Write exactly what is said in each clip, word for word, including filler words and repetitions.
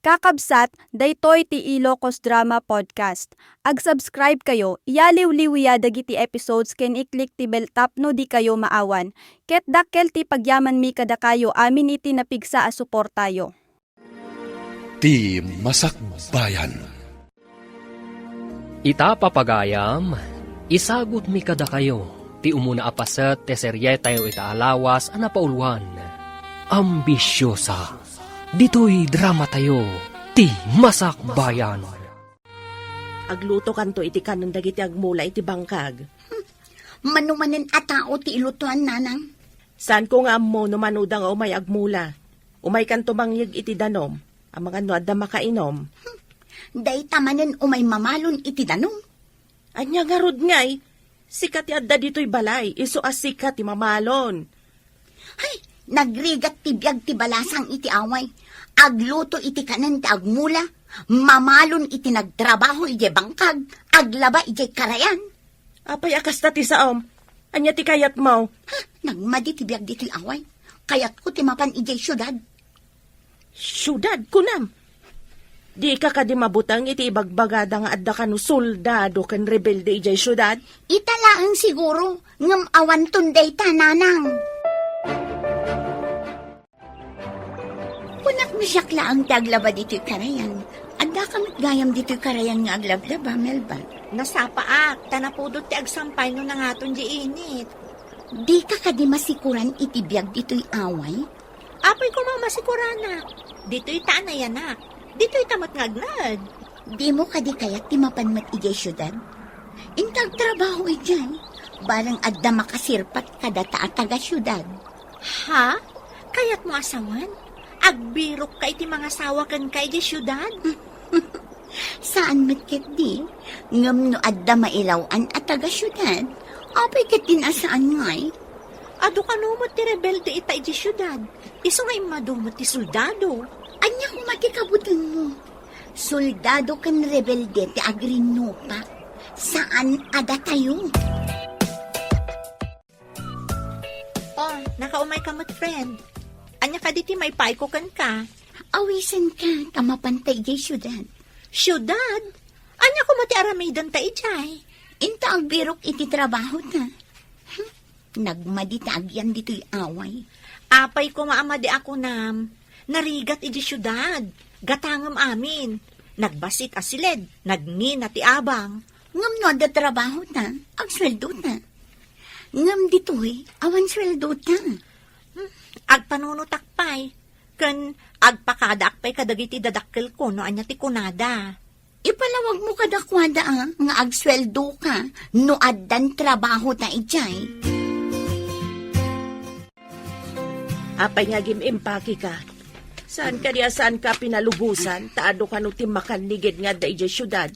Kakabsat, daytoy ti Ilocos Drama Podcast. Ag-subscribe kayo, iyaliwliwya dagiti episodes ken i-click ti bell tapno dikayo maawan. Ket dakkel ti pagyamanmi kadakayo amin iti napigsa a suportayo. Ti Masakbayan. Ita, papagayam, isagutmi kadakayo ti umuna a paset ti serietayo ita a lawas a napauluan, Ambisyosa. Ditoy dramatayo, Ti Masakbayan. Aglutokanto iti kanen dagiti agmula iti bangkag. Mano manen a tao ti ilutoan, nanang? Saanko nga ammo no manoda nga umay agmula. Umaykanto mangyeg iti danum, amangan no adda makainom. Dayta manen umay mamalon iti danum? Ania ngarud ngay? Sika ti adda ditoy balay, isu a sika ti mamalon. Ay, nagrigat ti biag ti balasang iti away. Agluto iti kanen ti agmula, mamalon iti nagtrabaho idiay bangkag, aglaba idiay karayan. Apay a kasta ti saom? Ania ti kayatmo? Ha, nagmadi ti biag ditoy away. Kayatko ti mapan idiay siudad. Siudad, kunam? Dika kadi mabuteng iti ibagbagada nga adda kano soldado ken rebelde idiay siudad? Ita laeng siguro, ngem awanton dayta, nanang. Kunak no siak laeng ti aglaba ditoy karayan. Addaka met gayam ditoy karayan nga aglablaba, Melba. Nasapaak, ta napudot ti agsampay no nangaton di init. Dika kadi masikuran iti biag ditoy away? Apay koma masikuranak. Ditoy ta a nayanak. Ditoy ta met nga agnaed. Dimo kadi kayat ti mapan met idiay siudad? Inka agtrabaho idiay, bareng adda makasirpat kadata a taga-siudad. Ha? Kayatmo a sawen? Agbirokka iti mangasawa kenka idiay siudad? Saan met ketdi, ngem no adda mailaw-an a taga-siudad, apay ketdin a saan ngay? Adu kano met ti rebelde ita idiay siudad, isu nga immadu met ti soldado. Ania koma ti kabutengmo? Soldado ken rebelde ti agrinnupak. Saan a datayo. Oh, nakaumayka met, friend. Ania kadi ti maipaayko kenka? Awisenka ta mapanta idiay siudad. Siudad? Ania koma ti aramidenta idiay? Inta agbirok iti trabahota. Hmm, nagmadi ta agyan ditoy away. Apay koma a madi a kunam? Narigat idiay siudad. Gatangem amin. Nagbassit a siled, nagngina ti abang. Ngem no adda trabahota, agsueldota. Ngem ditoy, awan sueldota. Hmm, agpanunotak pay, ken agpakadaak pay kadagiti dadakkelko no ania ti kunada. Ipalawagmo kadakuada a nga agsueldoka no addan trabahota idiay. Apay nga agim-impakeka? Saan kadi a saanka a pinalubosan, ta adu kano ti makanniged nga adda idiay siudad?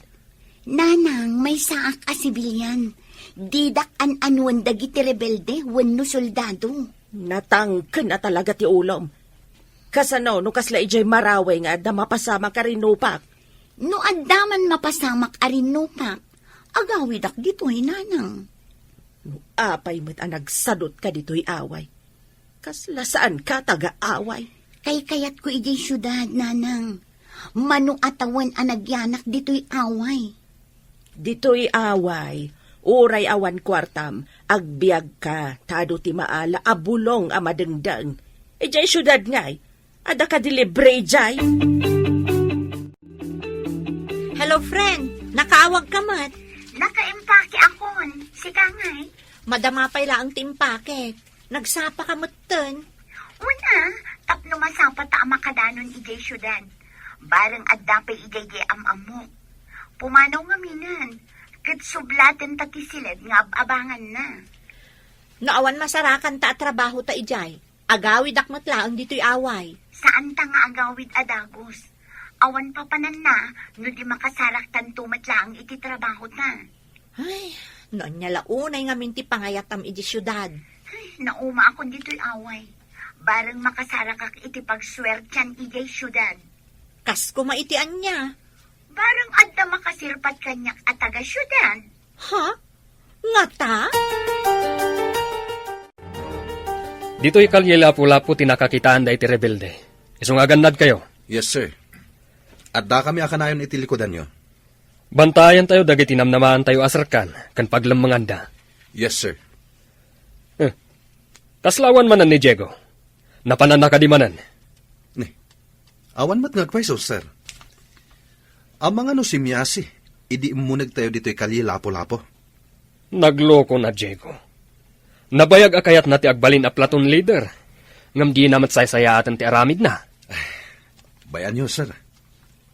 Nanang, maysaak a sibilian. Didak an-anuen dagiti rebelde wenno soldado. Natangken a talaga ti ulom. Kasano no kasla idiay Marawi nga adda mapasamak a rinnupak? No adda man mapasamak a rinnupak, agawidak ditoy, nanang. No apay met a nagsadutka ditoy away, kasla saanka a taga-away? Kaykayatko idiay siudad, nanang. Mano a tawen a nagyanak ditoy away. Ditoy away, uray awan kuartam, agbiagka, ta adu ti maala a bulong a madengdeng. Idiay siudad ngay, adda kadi libre idiay? Hello, friend. Nakaawagka met? Nakaimpake akon. Sika ngay? Madama pay laeng ti impakek. Nagsapaka metten? Wen a, tapno masapata a makadanon idiay siudad. Bareng adda pay idiay di am-ammok. Pumanaw ngaminen, ket sublatenta ti siled nga ab-abanganna. No awan masarakanta a trabahota idiay, agawidak met laeng ditoy away. Saanta nga agawid a dagus. Awan papananna no di makasaraktanto met laeng iti trabahota. Ay, no ania la unay ngamin ti pangayatam idiay siudad. Ay, naumaakon ditoy away. Bareng makasarakak iti pagsuertian idiay siudad. Kas koma iti ania? Bareng adda makasirpat kaniak a taga-siudad. Ha? Ngata? Ditoy kalye Lapu-Lapu ti nakakitaan daydi rebelde. Isu nga agannadkayo. Yes, sir. Addakami a kanayon iti likudanyo. Bantayantayo dagiti namnamaantayo a serkan ken paglemmenganda. Yes, sir. Eh, kasla awan manen ni Diego? Napananna kadi manen? Ni, awan met nga agpayso, sir. Amangan no simmiasi idi immunegtayo ditoy Kalye Lapu-Lapu. Nagloko na, Diego. Nabayag a kayatna ti agbalin a platoon leader, ngem dina met saysayaaten ti aramidna. Bay-anyo, sir.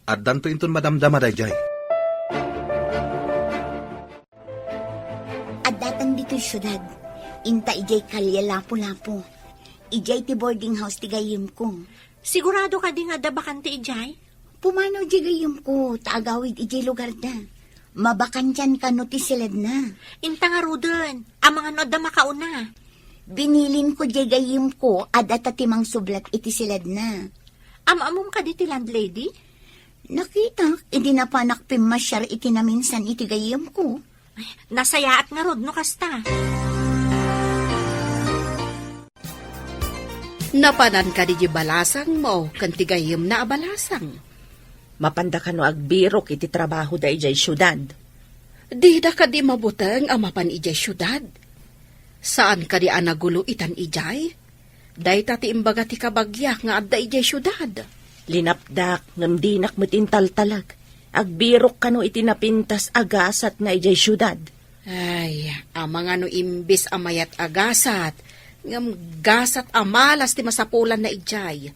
Addanto inton madamdama daydiay. Addatan ditoy siudad. Inta idiay Kalye Lapu-Lapu. Idiay ti boarding house ti gayyemko. Sigurado kadi nga adda bakante idiay? Pumanaw diay gayyemko, ta agawid idiay lugarda. Mabakantian kano ti siledna. Inta ngaruden, amangan no adda makauna. Binilinko diay gayyemko, adda ta ti mangsublat iti siledna. Am-ammom kadi ti landlady? Nakitak, idi napanak pimmasiar iti naminsan iti gayyemko. Ay, nasayaat ngarud no kasta. Napanan kadi di balasangmo ken ti gayyemna a balasang? Mapanda kano agbirok iti trabahoda idiay siudad? Dida kadi mabuteng a mapan idiay siudad? Saan kadi a nagulo itan idiay? Dayta ti imbaga ti kabagiak nga adda idiay siudad. Linapdak, ngem dinak met intaltalek. Agbirok kano iti napintas a gasat nga idiay siudad. Ay, amangan no imbes a mayat a gasat, ngem gasat a malas ti masapulanna idiay.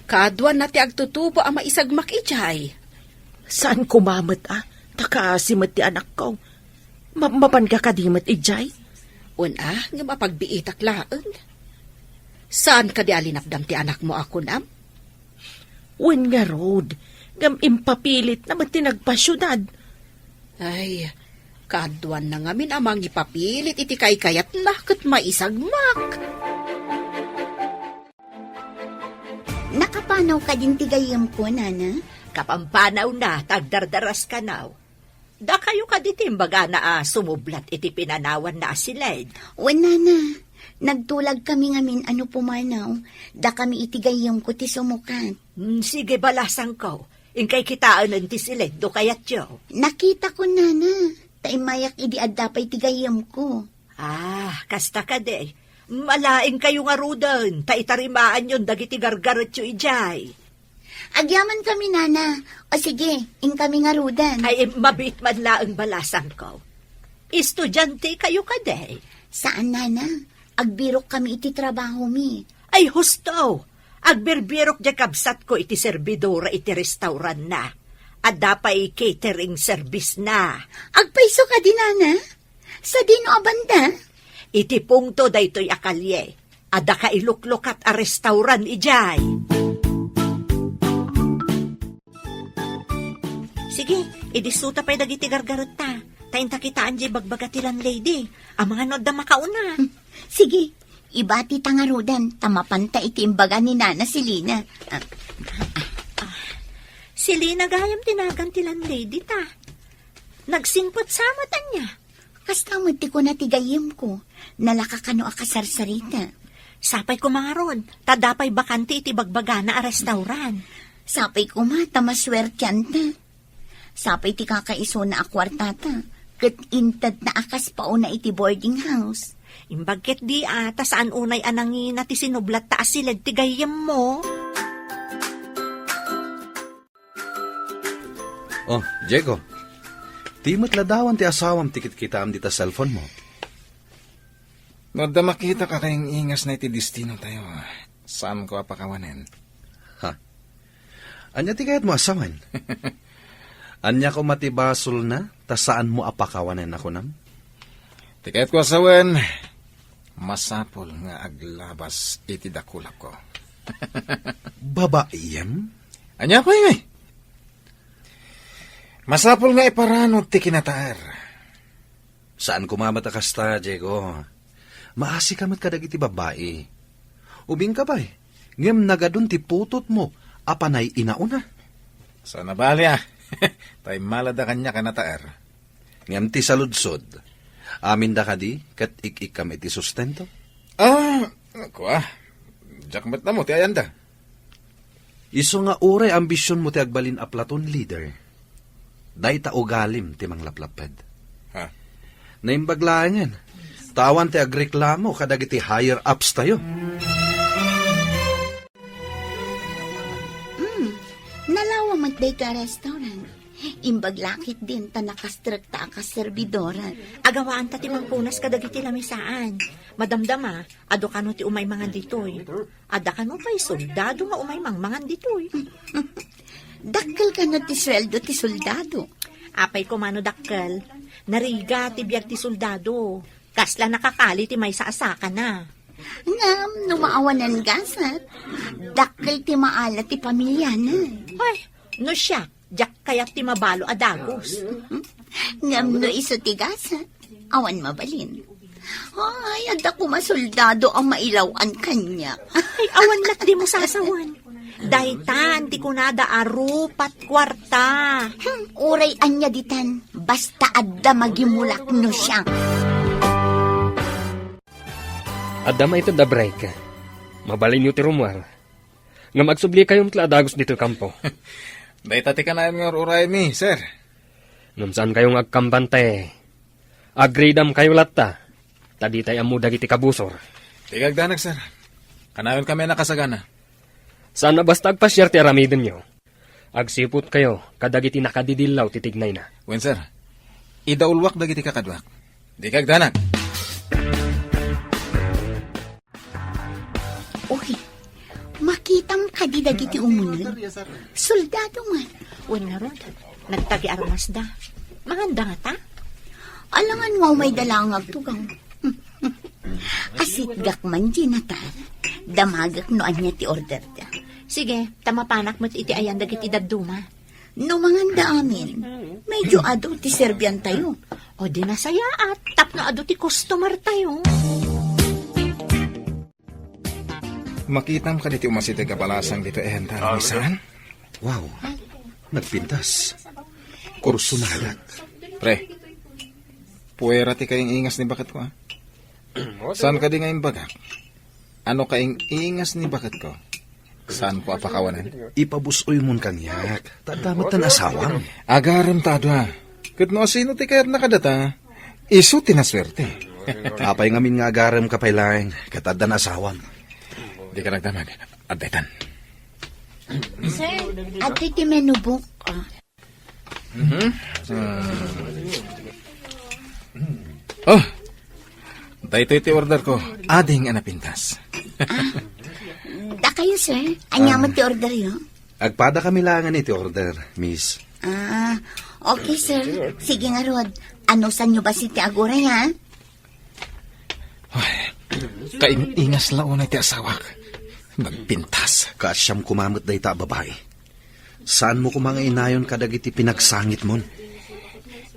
Kaaduanna ti agtutubo a maisagmak idiay. Saan koma met a, ta kaasi met ti anakko. Ma-, mapanka kadi met idiay? Wen a, ngem apagbiitak laeng. Saan kadi a linapdam ti anakmo a kunam? Wen ngarud, ngem impapilitna met ti nagpasiudad. Ay, kaaduanna ngamin a mangipapilit iti kaykayatna ket maisagmak. Nakapanaw kadin ti gayyemko, nana? Kapampanawna, ta agdardaras kanaw. Dakayo kadi ti imbagana a sumublat iti pinanawanna a siled? Wen, nana. Nagtulagkami ngamin a no pumanaw, dakami iti gayyemko ti sumukat. Hmm, sige, balasangko. Inkay kitaenen ti siled no kayatyo. Nakitakon, nana. Ta immayak idi adda pay ti gayyemko. Ah, kasta kadi. Malaingkayo ngaruden, ta itarimaanyon dagiti gargaretyo idiay. Agyamankami, nana. O sige, inkami ngaruden. Ay, mabiit man laeng balasangko. Estudiantekayo kadi? Saan, nana. Agbirokkami iti trabahomi. Ay, husto! Agbirbirok diay kabsatko iti servidora iti restauranna. Adda pay catering service-na. Agpayso kadi, nana? Sadino a banda? Iti pungto daytoy a kalye, adda kailuklukat a restaurant idiay. Sige, idissuta pay dagiti gargaretta. Ta inta kitaan diay bagbaga ti landlady. Amangan no adda makauna. Hmm, sige, ibati ta ngaruden, ta mapanta iti imbaga ni Nana Selina. Ah, Selina gayam ti nagan ti landlady ta. Nagsingpet sa met ania? Kasta met ti kuna ti gayyemko, nalaka kano a kasarsarita. Sapay koma ngarud, ta adda pay bakante iti bagbagana a restaurant. Sapay koma ta masuertianta. Sapay ti kakaisuna a kuartata, ket intedna a kas pauna iti boarding house. Imbag ketdi a, ta saan unay a nangina ti sinublatta a siled ti gayyemmo. Oh, Diego. Ti met ladawan ti asawam ti kitkitaam dita cellphone mo. No adda makitak a kaing-ingasna iti destinotayo, saanko a pakawanen. Ha? Ania ti kayatmo a sawen? Ania koma ti basolna ta saanmo a pakawanen a kunam? Ti kayatko a sawen, masapul nga aglabas iti dakulakko. Babaiem? Ania pay ngay? Masapul nga iparanud ti kinataer. Saan koma met a kasta, Diego. Maasika met kadagiti babbai. Ubingka pay, ngem nagadun ti putotmo a panay inauna. Saan a bali a. Tay malada kaniak a nataer. Ngem ti saludsod, aminda kadi ket ik-ikkam iti sustento? Ah, kua. Diak met ammo ti ayanda. Isu nga uray ambisionmo ti agbalin a platoon leader, dayta ugalim ti manglaplapped. Ha? Naimbag laengen, ta awan ti agreklamo kadagiti higher ups tayo. Mm, nalawa met daytoy a restaurant. Imbag la ketdin ta nakastrekta a kas serbidoran. Agawaan ta ti mangpunas kadagiti lamisaan. Madamdama, adu kano ti umay mangan ditoy. Adda kano pay soldado nga umay mangmangan ditoy. Dakkel kano ti sueldo ti soldado. Apay koma no dakkel? Narigat ti biag ti soldado. Kasla nakakali ti maysa a sakana. Ngem no maawanan gasat, dakkel ti maala ti pamiliana. Ay, no siak, diak kayat ti mabalo a dagus. Ngem no isu ti gasat, awan mabalin. Ay, adda koma soldado a mailaw-an kaniak. Ay, awan met dimo sasawen. Daytan ti kunada a rupat kuarta. Hmm, uray ania ditan, basta adda magimulak no siak. Adda maited a break. Mabalinyo ti rummuar. Ngem agsubli kayo met la a dagus ditoy kampo. Dayta ti kanayon nga ur-uraymi, sir. Ngem saan kayo nga agkambante? Agridam kayo latta, ta ditay ammo dagiti kabusor. Ti kagdanag, sir. Kanayon kami a nakasagana. Saan a basta agpasiar ti aramidenyo. Agsiput kayo kadagiti nakadidillaw ti tignayna. Wen, sir. Idaulwak dagiti kakaduak. Di kagdanag. Uy, makitam kadi dagiti umuneg? Soldado man. Wen ngarud, nagtagi armasda. Manganda ngata? Alangan nga umayda laeng agtugaw. Asitgak man, Ginatar. Damagek no ania ti orderda. Sige, ta mapanak met iti ayan dagiti dadduma. No manganda amin, medyo adu ti serbiantayo. O di nasayaat, tapno adu ti customer tayo. Makitam kadi ti umasideg a balasang ditoy ayanta, Misan? Wow, nagpintas. Kursunalak. Pre, puwera ti kaing-ingas ni baketko, a. Saan kadi nga imbagak? Ano kaing-ingas ni baketko? Saanko a pakawanen? Ipabus-oymon kaniak. Ta adda met asawam. Agarem ta adu, a. Ket no asino ti kayatna kadata, isu ti nasuerte. Apay ngamin nga agarem ka pay laeng, ket adda asawam. Dika nagdamag. Adda itan. Sir, adda ti menu book, a. Mhm. Ah. Oh, daytoy ti orderko. Ading a napintas. Ah, dakayo, sir. Ania met ti orderyo? Agpada kami laengen iti order, miss. Ah, okay, sir. Sige ngarud. Anusanyo bassit ti aguray, a? Ay, kaing-ingas la unay ti asawak. Nagpintas. Kaasiam koma met dayta a babai. Saanmo koma nga inayon kadagiti pinagsangitmon?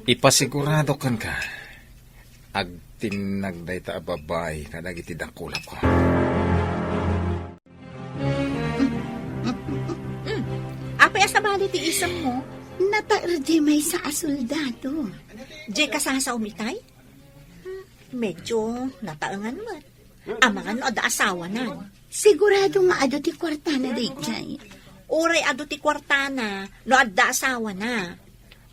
Ipasigurado kenka, agtinnag dayta a babai kadagiti dakulapko. Hmm. Apay a sabali ti isemmo? Nataer diay maysa a soldado. Diay kasasaom itay? Hmm, medyo nataengan met. Amangan no adda asawana. Sigurado nga adu ti kuartana daydiay. Uray adu ti kuartana no adda asawana.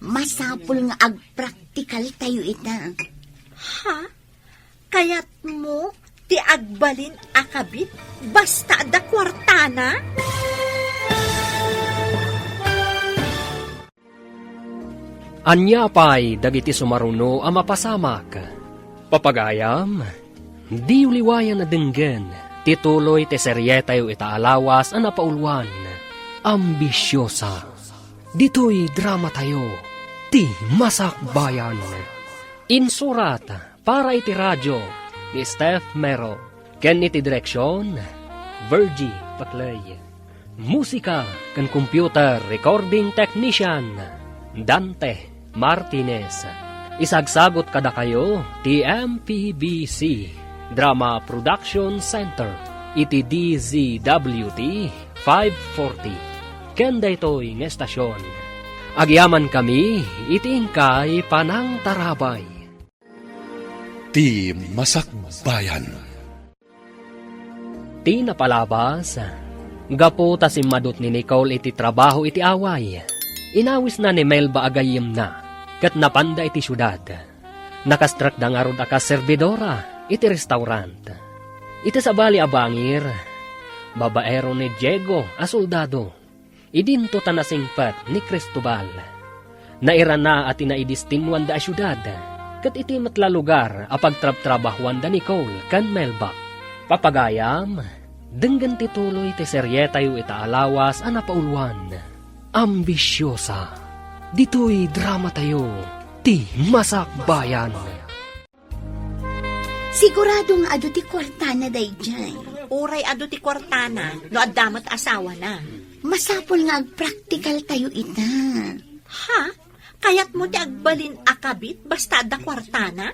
Masapul nga agpraktikaltayo ita. Ha? Kayatmo ti agbalin a kabit basta adda kuartana? Ania pay dagiti sumaruno a mapasamak? Papagayam, diyo liwayan a denggen ti tuloy ti serietayo ita a lawas a napauluan, Ambisiosa. Ditoy dramatayo, Ti Masakbayan. Insurat para iti radio ni Steph Mero, ken iti direksion, Virgie Paclay. Musika ken computer recording technician, Dante Martinez. Isagsagut kadakayo ti M P B C Drama Production Center iti D Z W T five forty. Ken daytoy nga estasion, agyamankami iti inkay panangtarabay. Ti Masakbayan. Ti napalabas, Gapu ta simmadut ni Nicole iti trabaho iti away, inawisna ni Melba a gayyemna, ket napanda iti siudad. Nakastrekda ngarud a kas serbidora iti restaurant. Iti sabali a bangir, babaero ni Diego a soldado. Idinto ta nasingpet ni Cristobal. Nairana a tinaidistinnuanda a siudad, ket iti met la lugar a pagtrabtrabahuanda ni Cole ken Melba. Papagayam, denggen ti tuloy ti serietayo ita a lawas a napauluan, Ambisiosa. Ditoy dramatayo, ti Masakbayan. Sigurado nga adu ti kuartana daydiay. Uray adu ti kuartana, no adda met asawana. Masapul nga agpraktikal tayo ita. Ha? Kayatmo ti agbalin a kabit basta adda kuartana?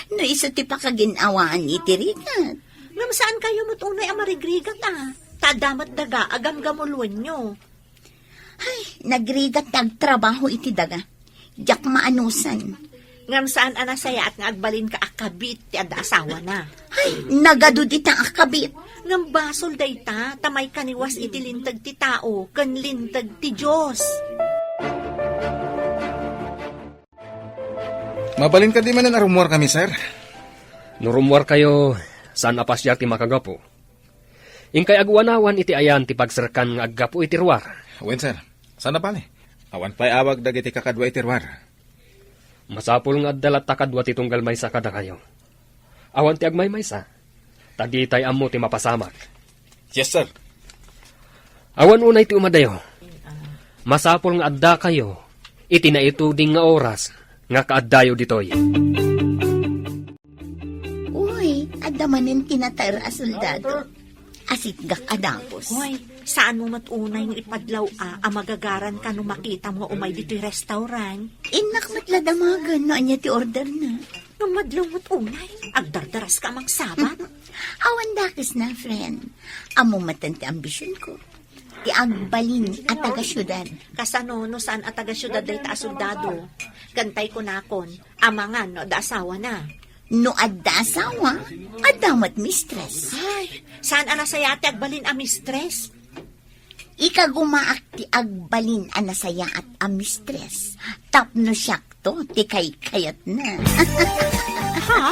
No isu ti pakagin-awaan iti rigat. Ngem saan kayo met unay a marigrigat a? Ta adda met daga a gamgamuloenyo. Ay, nagrigat nga agtrabaho iti daga. Diak maanusan. Ngem saan a nasayaat nga agbalinka a kabit ti adda asawana. Ay, nagadu dita a kabit. Ngem basol dayta, ta maikaniwas iti linteg ti tao ken linteg ti Dios. Mabalin kadi manen a rummuarkami, sir? No rummuarkayo, saan a pasiar ti makagapu. Inkay aguanawan iti ayan ti pagserkan nga aggapu iti ruar. Wen, sir. Saan a bale? Awan pay awag dagiti kakadua iti ruar. Masapul nga adda latta kadua ti tunggal maysa kadakayo. Awan ti agmaymaysa, ta ditay ammo ti mapasamak. Yes, sir. Awan unay ti umadayo. Masapul nga addakayo iti naituding nga oras nga kaaddayo ditoy. Uy, adda manen ti nataer a soldado. Asitgak a dagus. Uy, saan mo met unay nga ipadlaw a, a magagaran ka no makitam nga umay ditoy restaurant? Innak met la damagen no ania ti order na. Ngem madlaw met unay, agdardaras ka a mangsabat. Awan dakes na, friend. Ammo met ti ambision ko. Ti agbalin a taga-siudad. Kasano no saan a taga-siudad dayta a soldado? Ken tay kunakon, amangan no adda asawana. No adda asawa, adda met mistress. Ay, saan a nasayaat ti agbalin a mistress? Ikagumaak ti agbalin a nasayaat a mistress. Tapno siakto ti kaykayatna. Ha?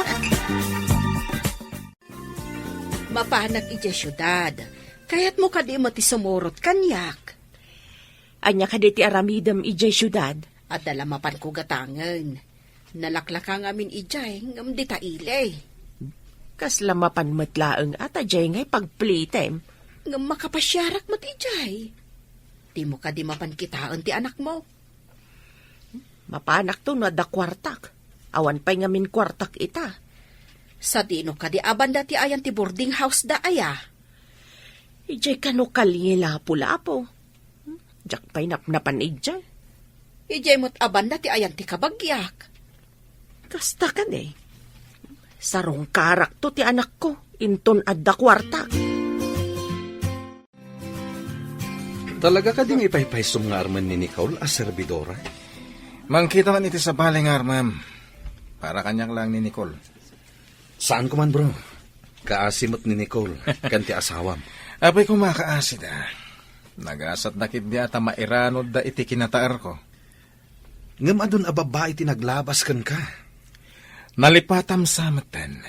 Mapanak idiay siudad. Kayatmo kadi met ti sumurot kaniak? Ania kadi ti aramidem idiay siudad? Adda la mapanko gatangen. Nalaklaka ngamin idiay, ngem dita ili. Kasla mapan met laeng a ta diay ngay pagplitem. Ngem makapasiarak met idiay. Dimo kadi mapan kitaen ti anakmo? Mapanakto no adda kuartak. Awan pay ngamin kuartak ita. Sadino kadi a banda ti ayan ti boarding house da aya? Idiay kano Calle Lapu-Lapu. Diak pay napnapan idiay. Idiay met a banda ti ayan ti kabagiak. Kasta kadi. Sarungkarakto ti anakko, inton adda kuartak. Talaga kadi nga ipaypaysom nga armen ni Nicole a serbidora? Mangkitakan iti sabali nga armem. Para kaniak laeng ni Nicole. Saan ko man, bro. Kaasi met ni Nicole, ken ti asawam. Apay koma kaasida. Nagasatda ketdi a ta mairanodda iti kinataerko. Ngem adun a babbai ti naglabas kenka. Nalipatam sa metten.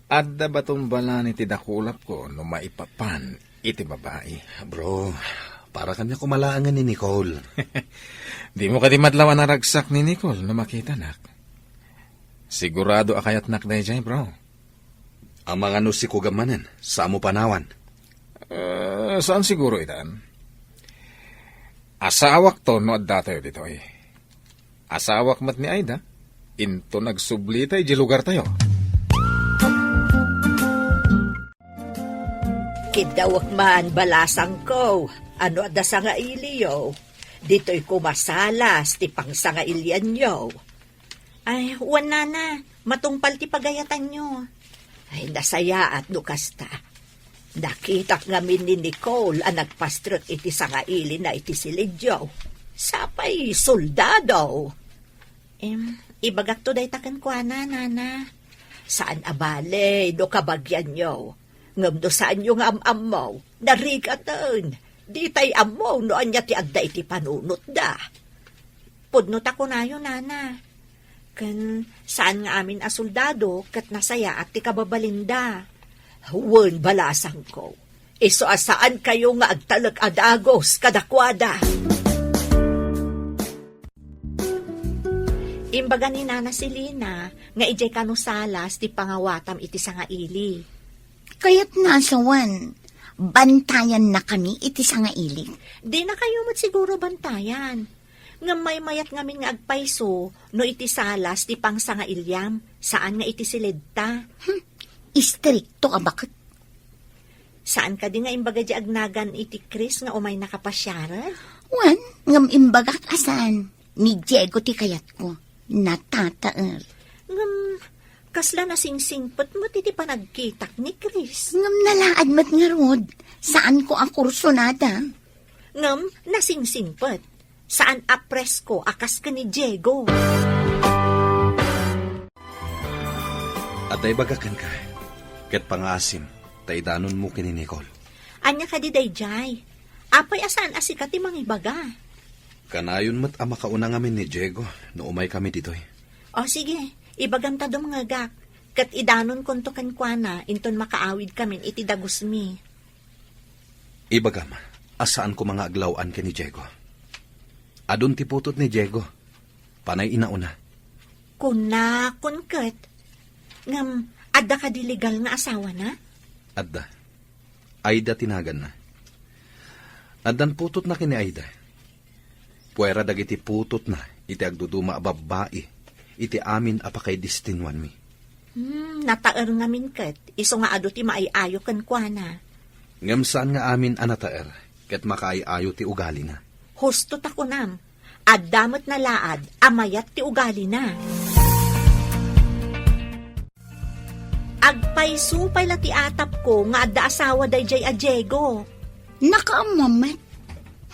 Adda baton balani ti dakulapko no maipapan iti babai. Bro, para kaniak koma laengen ni Nicole. Dimo kadi madlaw a naragsak ni Nicole no makitanak? Sigurado a kayatnak daydiay, bro. Amangan no sikugam manen, samo panawan. Eh, saan siguro itan? Asawakto no addatayo ditoy. Asawak met ni Aida, inton agsublita idiay lugartayo. Kiddawek man, balasangko, no adda sangailiyo. Ditoy koma salas ti pangsangailianyo. Ay, wen, nana, matungpal ti pagayatanyo. Ay, nasayaat no kasta. Nakitak ngamin ni Nicole a nagpastrek iti sangailina iti silidyo. Sapay soldado. Em, ibagakto dayta kenkuana, nana. Saan a bale no kabagianyo. Ngem no saanyo nga am-ammo, narigaten. Ditay ammo no ania ti adda iti panunotda. Pudno ta kunayo, nana. Ken saan nga amin a soldado ket nasayaat ti kababalinda. Wen, balasangko, isu a saankayo nga agtalek a dagus kadakuada. Imbaga ni Nana Selina nga idiay kano salas ti pangawatam iti sangaili. Kayatna a sawen, bantayannakami iti sangaili. Dinakayo met siguro bantayan. Ngem maymayat ngamin nga agpayso no iti salas ti pangsangailiam, saan nga iti siledta. Hmm, istrikto a baket. Saan kadi nga imbaga di agnagan iti Chris nga umayna kapasiaren? Wen, ngem imbagak a saan. Ni Diego ti kayatko. Natataer. Ngem, kasla nasingsingpet met iti panagkitak ni Chris. Ngem nalaad met ngarud. Saanko a kursunada. Ngem, nasingsingpet. Saan a presko a kas ken ni Diego. Adda ibagak kenka, ket pangaasim, ta idanonmo ken ni Nicole. Ania kadi daydiay? Apay a saan a sika ti mangibaga? Kanayon met a makauna ngamin ni Diego no umaykami ditoy. O sige, ibagam ta dumngegak, ket idanonkonto kenkuana inton makaawidkamin iti dagusmi. Ibagam a saan koma nga aglaw-an ken ni Diego. Adun ti putot ni Diego. Panay inauna. Kunakon ket, ngem adda kadi legal nga asawana? Adda. Aida ti naganna. Addan putotna ken ni Aida. Puera dagiti putotna iti agduduma a babbai iti amin a pakaidestinuanmi. Hmm, nataer ngamin ket, isu nga adu ti maay-ayo kenkuana. Ngem saan nga amin a nataer ket makaay-ayo ti ugalina. Husto ta kunam, adda met nalaad a mayat ti ugalina. Agpayso pay la ti atapko nga adda asawa daydiay a Diego. Nakaammo met.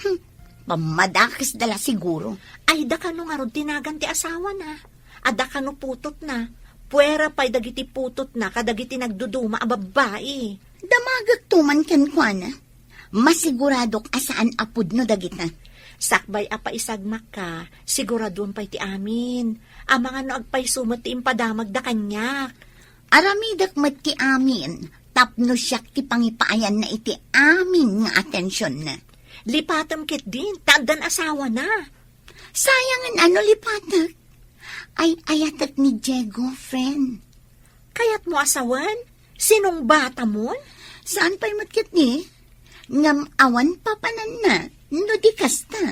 Hmm, pammadakesda la siguro. Ay, da kano ngarud ti nagan ti asawana? Adda kano putotna? Puera pay dagiti putotna kadagiti nagduduma a babbai. Damagekto man kenkuana. Masiguradok a saan a pudno dagita. Sakbay a paisagmakka, siguraduem pay ti amin. Amangan no agpayso met ti impadamagda kaniak. Aramidek met ti amin, tapno siak ti pangipaayanna iti amin nga atensionna. Lipatem ketdin, ta addan asawana. Sayangen a no lipatek. Ay-ayatek ni Diego, friend. Kayatmo a sawen? Sinungbatamon? Saan pay met ketdi? Ngem awan papananna, no di kasta.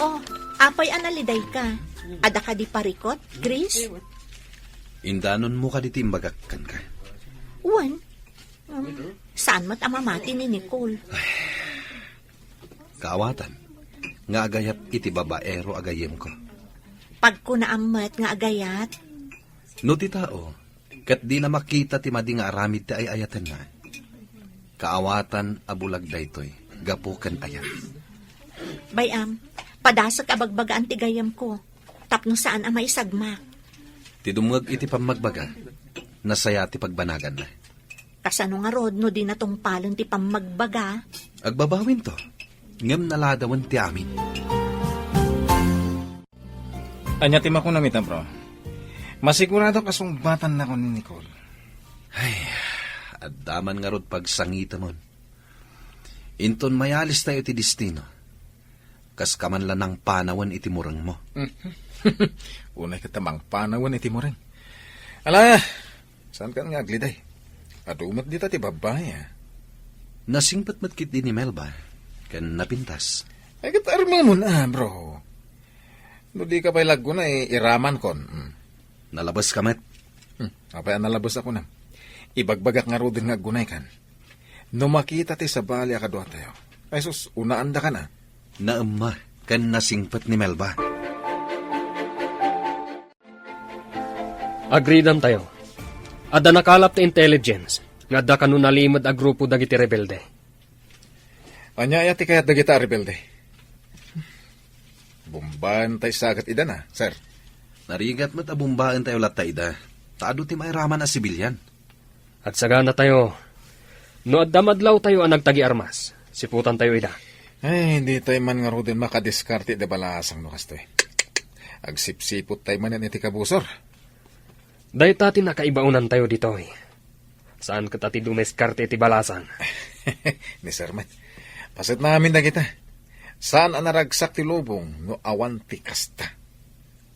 Oh, apay a nalidayka? Adda kadi parikut, Chris? Indanonmo kadi ti imbagak kenka? Wen, um, saan met a mamati ni Nicole? Kaawatan nga agayat iti babaero a gayyemko. Pagkunaam met nga agayat. No ti tao, ket dina makita ti madi nga aramid ti ay-ayatenna, kaawatan a bulag daytoy gapu ken ayat. Bay-am, padasek a bagbagaan ti gayyemko, tapno saan a maisagmak. Ti dumngeg iti pammagbaga, nasaya ti pagbanaganna. Kasano ngarud no dina tungpalen ti pammagbaga? Agbabawinto, ngem naladawen ti amin. Ania ti makunam ita, bro? Masiguradok a sungbatan nakon ni Nicole. Ay, adda man ngarud pagsangitemon. Inton mayalis tayo iti destino, kas ka man la nangpanawen iti murengmo. Unay ket ta mangpanawen iti mureng. Ala, saan kan nga agliday? Adu met dita ti babbai, ah. Nasingpet met ketdi ni Melba, ken napintas. Ay, ket armemon, ah, bro. No di ka pay lagguna, eh, iraman kon. Hmm. Nalabas ka met. Hmm, apay a nalabas a kunam? Ibagbagak ngaruden nga aggunay kan. No makita ti sabali a kaduatayo. Ay sus, unaanda kan, ah. Naemma ken nasingpet ni Melba. Agridam tayo. Adda nakalap ti intelligence nga adda kano nalimed a grupo dagiti rebelde. Ania aya ti kayat dagita a rebelde? Bombaen tay sagat ida na, sir. Narigat met a bombaen tayo latta ida. ta adu ti mairaman a sibilian. Agsaganatayo. No adda madlawtayo a nagtagi-armas, siputantayo ida. Ay, ditoy man ngaruden makadiskarte iti balasang no kastoy. Agsipsiputtay manen iti kabusor. Dayta ti nakaibaonantayo ditoy. Saan ket a ti dumiskarte iti balasang. Ni Sir Mike, paset na amin dagita. Saan a naragsak ti lubong no awan ti kasta.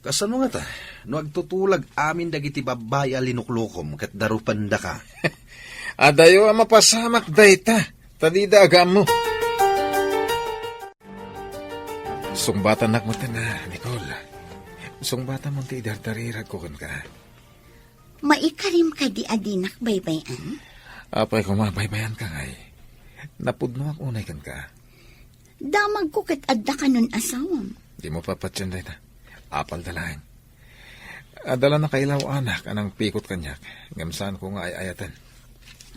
Kasano ngata, no agtutulag amin dagiti babbai a linuklukom ket darupendaka? Adayo a mapasamak dayta, ta dida agaammo. Sungbatanak met, Nicole. Sungbatam ti idardariragko kenka. Maikarim kadi a dinak baybay-an? Apay koma, baybayanka ngay. Napudnoak unay kenka. Damagko ket adda kanon asawam. Dimo papatien dayta. Apalda laeng. Adda la nakailaw-anak a nangpikot kaniak, ngem saanko nga ay-ayaten.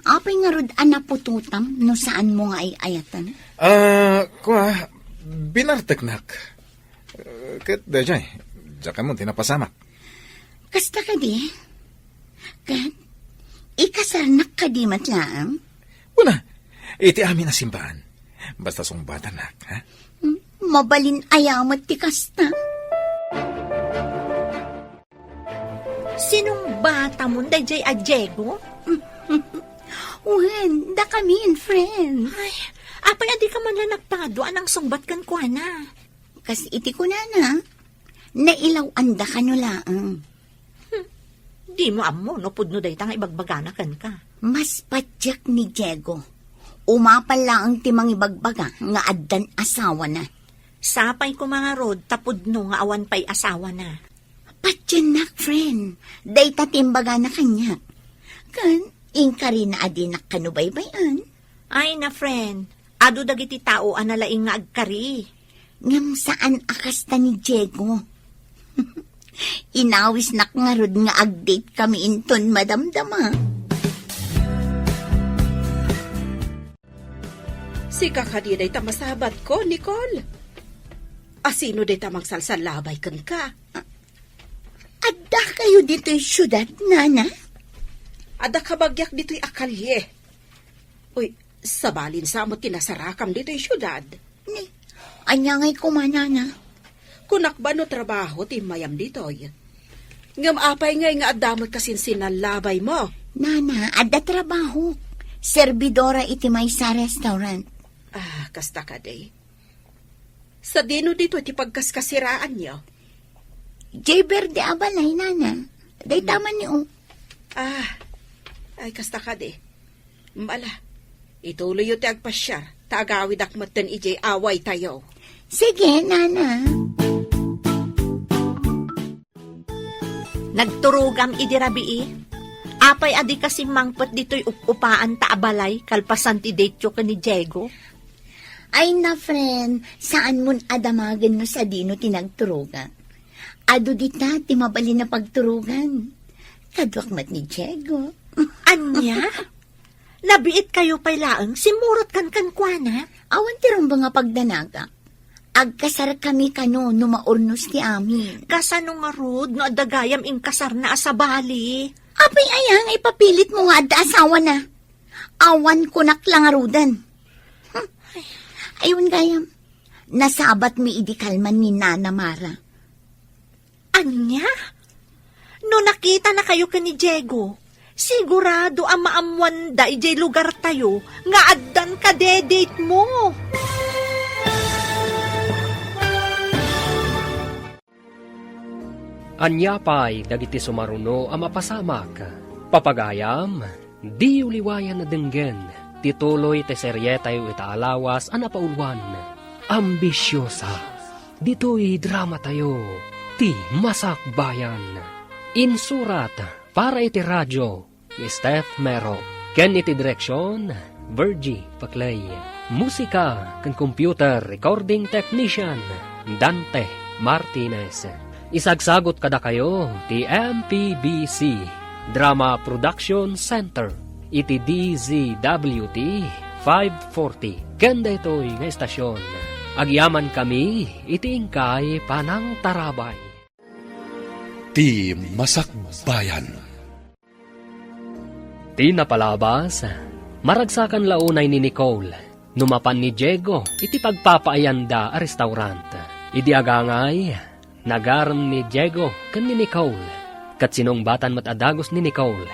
Apay ngarud a naputotam no saanmo nga ay-ayaten? Ah, kua, binarteknak. Eh, ket daydiay, diak ammo ti napasamak. Kasta kadi? Ket ikasarnak kadi met laeng? Una, iti amin a simbaan. Basta sungbatanak, ha? Hmm, mabalin aya met ti kasta? Sinungbatamon daydiay a Diego? Wen, dakamin, friends. Ay, apay a dika man la nagpado a nangsungbat kenkuana? Kas iti kunana, nailaw-andaka no laeng. Hmm, dimo ammo no pudno dayta nga ibagbagana kenka. Mas patiek ni Diego. Umapal laeng ti mangibagbaga nga addan asawana. Sapay koma ngarud ta pudno nga awan pay asawana. Patiennak, friend. Dayta ti imbagana kaniak. Ken, inkarina a dinak kano baybay-an. Ay na, friend. Adu dagiti tao a nalaing nga agkari. Ngem saan a kasta ni Diego. Inawisnak ngarud nga ag-date kami inton madamdama. Sika kadi dayta masabatko, Nicole? Asino dayta mangsalsallabay kenka? Adda kayo ditoy siudad, nana? Adda kabagiak ditoy a kalye. Uy, sabalin sa met ti nasarakam ditoy siudad. Ni, ania ngay koma, nana? Kunak ba no trabaho ti immayam ditoy? Ngem apay ngay nga adda met kasinsinnallabaymo? Nana, adda trabaho. Serbidora iti maysa restaurant. Ah, kasta kadi. Sadino ditoy ti pagkaskasiraanyo? Jay Verde a balay, nana. Dayta man ni, o. Ah, ay, kasta kadi. Mala, ituloyyo ti agpasiar, ta agawidak metten idiay awaytayo. Sige, nana. Nagturogam idi rabii. Apay a dika simmangpet ditoy up-upaanta a balay kalpasan ti dateyo ken ni Diego? Ay na, friend, saanmon a damagen no sadino ti nagturogak. Adu dita ti mabalin a pagturogan. Kaduak met ni Diego. Ania? Nabiitkayo pay laeng, simmurotkan kenkuana? Awan ti rumbeng a pagdanagak. Agkasarkami kano no maurnos ti amin. Kasano ngarud no adda gayam inkasarna a sabali? Apay aya nga ipapilitmo nga adda asawana? Awan kunak la ngaruden. Hmm. Ay, wen gayam. Nasabatmi idi kalman ni Nana Mara. Ania? No nakitanakayo ken ni Diego, sigurado a maammoanda idiay lugartayo nga addan kadedatemo. Ania pay dagiti sumaruno a mapasamak? Papagayam, diyo liwayan a denggen ti tuloy ti serietayo ita a lawas a napauluan, Ambisyosa. Ditoy dramatayo, Ti Masakbayan. Insurat para iti radio, ni Steph Mero. Ken iti direksion, Virgie Paclay. Musika ken computer recording technician, Dante Martinez. Isagsagot kadakayo ti M P B C Drama Production Center iti D Z W T five forty. Ken daytoy nga estasion, agyamankami iti inkay panangtarabay. Ti Masakbayan. Ti napalabas, maragsakan la unay ni Nicole no mapan ni Diego iti pagpapaayanda a restaurant. Idi agangay, nagarem ni Diego ken ni Nicole, ket sinungbatan met a dagus ni Nicole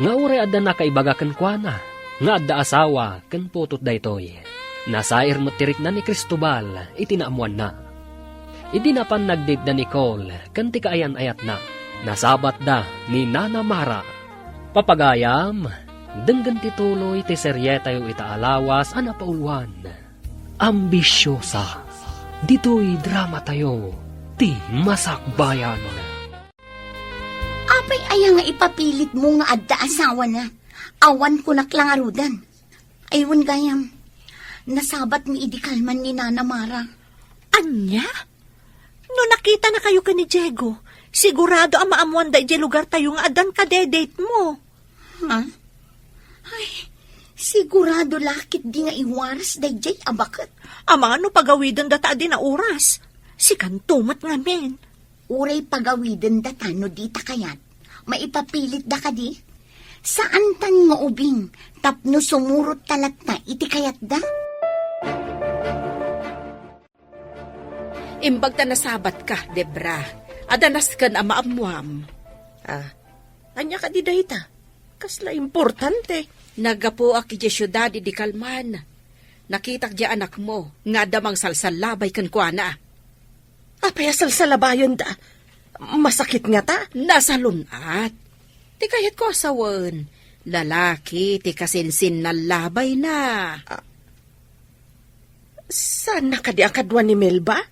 nga uray adda nakaibaga kenkuana nga adda asawa ken putot daytoy. Nasair met ti rikna ni Cristobal iti naammoanna. Idi napan nagdayda ni Nicole ken ti kaayan-ayatna, nasabatda ni Nana Mara. Papagayam, denggen ti tuloy ti serietayo ita a lawas a napauluan, Ambisyosa. Ditoy dramatayo ti Masakbayan. Apay aya nga ipapilitmo nga adda asawana? Awan kunak la ngaruden. Ay, wen gayam, nasabat mi idi kalman ni Nana Mara. Ania? No nakitanakayo ken ni Diego, sigurado a maammoanda idiay lugartayo nga addan kadedatemo. Ha? Ay, sigurado la ketdi nga iwaras daydiay a baket. Amangan no pagawidendata a di nauras. Sikanto met ngamin. Uray pagawidendata no dita kayat, maipapilitda kadi? Saantan nga ubing tapno sumurotta latta iti kayatda? Imbag ta nasabatka, Debra. Adda nasken a maammuam. Ah, ania kadi dayta? Kasla importante. Naggapuak idiay siudad idi kalman. Nakitak diay anakmo nga adda mangsalsallabay kenkuana. Apay a salsallabayenda? Masakit ngata? Nasalun-at. Ti kayatko a sawen, lalaki ti kasinsinnallabayna. Ah, saanna kadi a kadua ni Melba?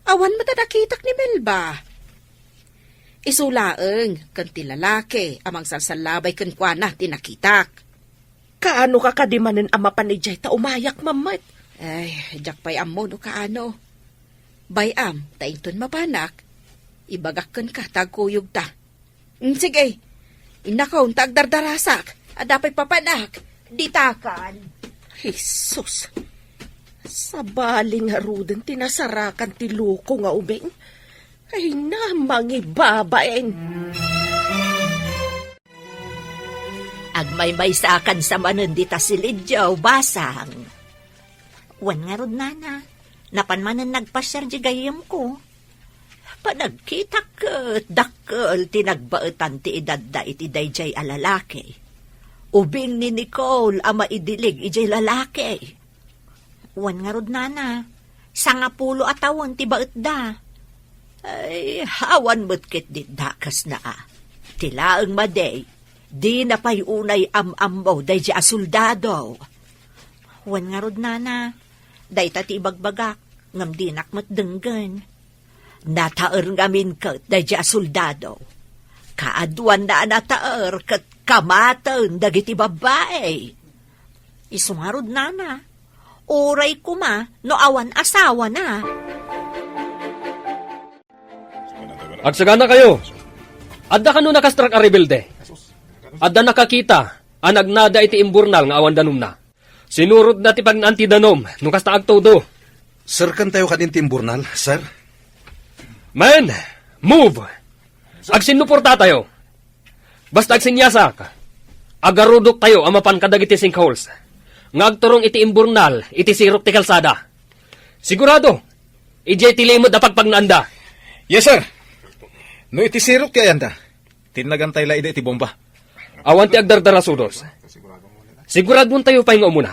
Awan met a nakitak ni Melba. Isu laeng ken ti lalaki a mangsalsallabay kenkuana ti nakitak. Kaanoka kadi manen a mapan idiay ta umayak met? Ay, diak pay ammo no kaano. Bay-am ta inton mapanak, ibagak kenka ta agkuyogta. Mm, sige, innakon ta agdardarasak. Adda pay papanak. Ditakan. Jesus! Sabali ngaruden ti nasarakan ti loko nga ubing. Ay na, mangibabain! Agmaymaysakan sa manen dita silidyo, basang. Wen ngarud, nana, napan manen nagpasiar di gayyemko. Panagkitak ket dakkel ti nagbaetan ti edadda iti daydiay a lalaki. Ubing ni Nicole a maidilig idiay lalaki. Wen ngarud, nana, sangapulo a tawen ti baetda. Ay, awan met ketdi dakesna a. Ti laeng madi, dina pay unay am-ammo daydiay a soldado. Wen ngarud, nana, dayta ti ibagbagak, ngem dinak met denggen. Nataer ngamin ket daydiay a soldado. Kaaduanna a nataer ket kamaten dagiti babbai. Isu ngarud, nana, uray koma no awan asawana. Agsaganakayo. Adda kano nakastrak a rebelde? Adda nakakita a nagnada iti imburnal nga awan danumna. Sinurotda ti pagnaan ti danum no kasta agtudo. Serkentayo kadin ti imburnal, sir? Men, move! Agsinnuportatayo. Basta agsinyasak, agarudoktayo a mapan kadagiti sinkholes nga agturong iti imburnal iti sirok ti kalsada. Sigurado, idiay ti limed a pagpagnaanda. Yes, sir. No iti sirok ti ayanda, tinnagantay la idi iti bomba. Awan ti agdardarasudos. Siguraduentayo pay nga umuna.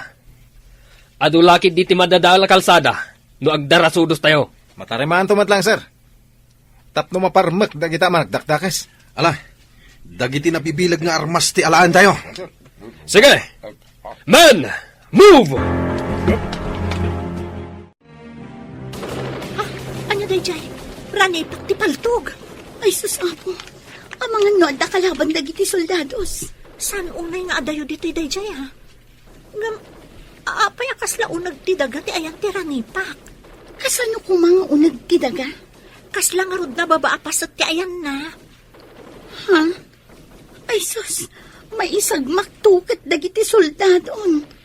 Adu la ketdi ti madadael a kalsada no agdarasudostayo. Matarimaanto met laeng, sir. Tapno maparmek dagita a managdakdakes. Ala, dagiti nabibileg nga armas ti alaentayo. Sige! Men! Move! Ah, ania daydiay? Ranipak ti paltog. Ay, sus, Apo. Amangan no adda kalaban dagiti soldados. Saan unay nga adayo ditoy daydiay, a? Ngem, apay a kasla uneg ti daga ti ayan ti ranipak? Kasano koma nga uneg ti daga? Kasla ngarud nga baba a paset ti ayanna. Ha? Ay sus, maisagmakto ket dagiti soldadon.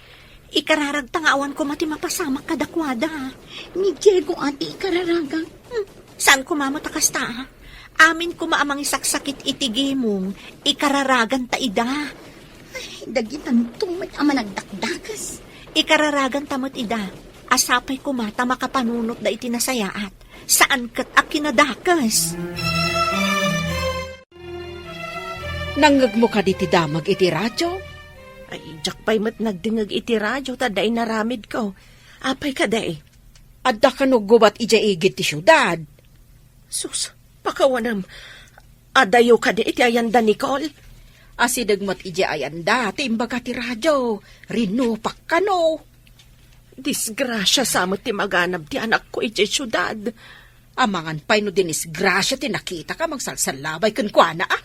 Ikararagta nga awan koma ti mapasamak kadakuada. Ni Diego a ti ikararagak. Hmm, saan koma met a kasta, a? Amin koma a mangisaksakit iti gimong, ikararaganta ida. Dagitanto met a managdakdakes. Ikararaganta met ida, a sapay koma ta makapanunotda iti nasayaat, saan ket a kinadakes. Nangngegmo kadi ti damag iti radio? Ay, diak pay met nagdingeg iti radio ta adda inaramidko. Apay kadi? Adda kano gubat idiay igid ti siudad. Sus, pakawanem. Adayo kadi iti ayanda, Nicole? Asideg met idiay ayanda ti imbaga ti radio. Rinupak kano. Disgrasia sa met ti maganab ti anakko idiay siudad. Amangan pay no dinisgrasia ti nakitaka mangsalsallabay kenkuana, a?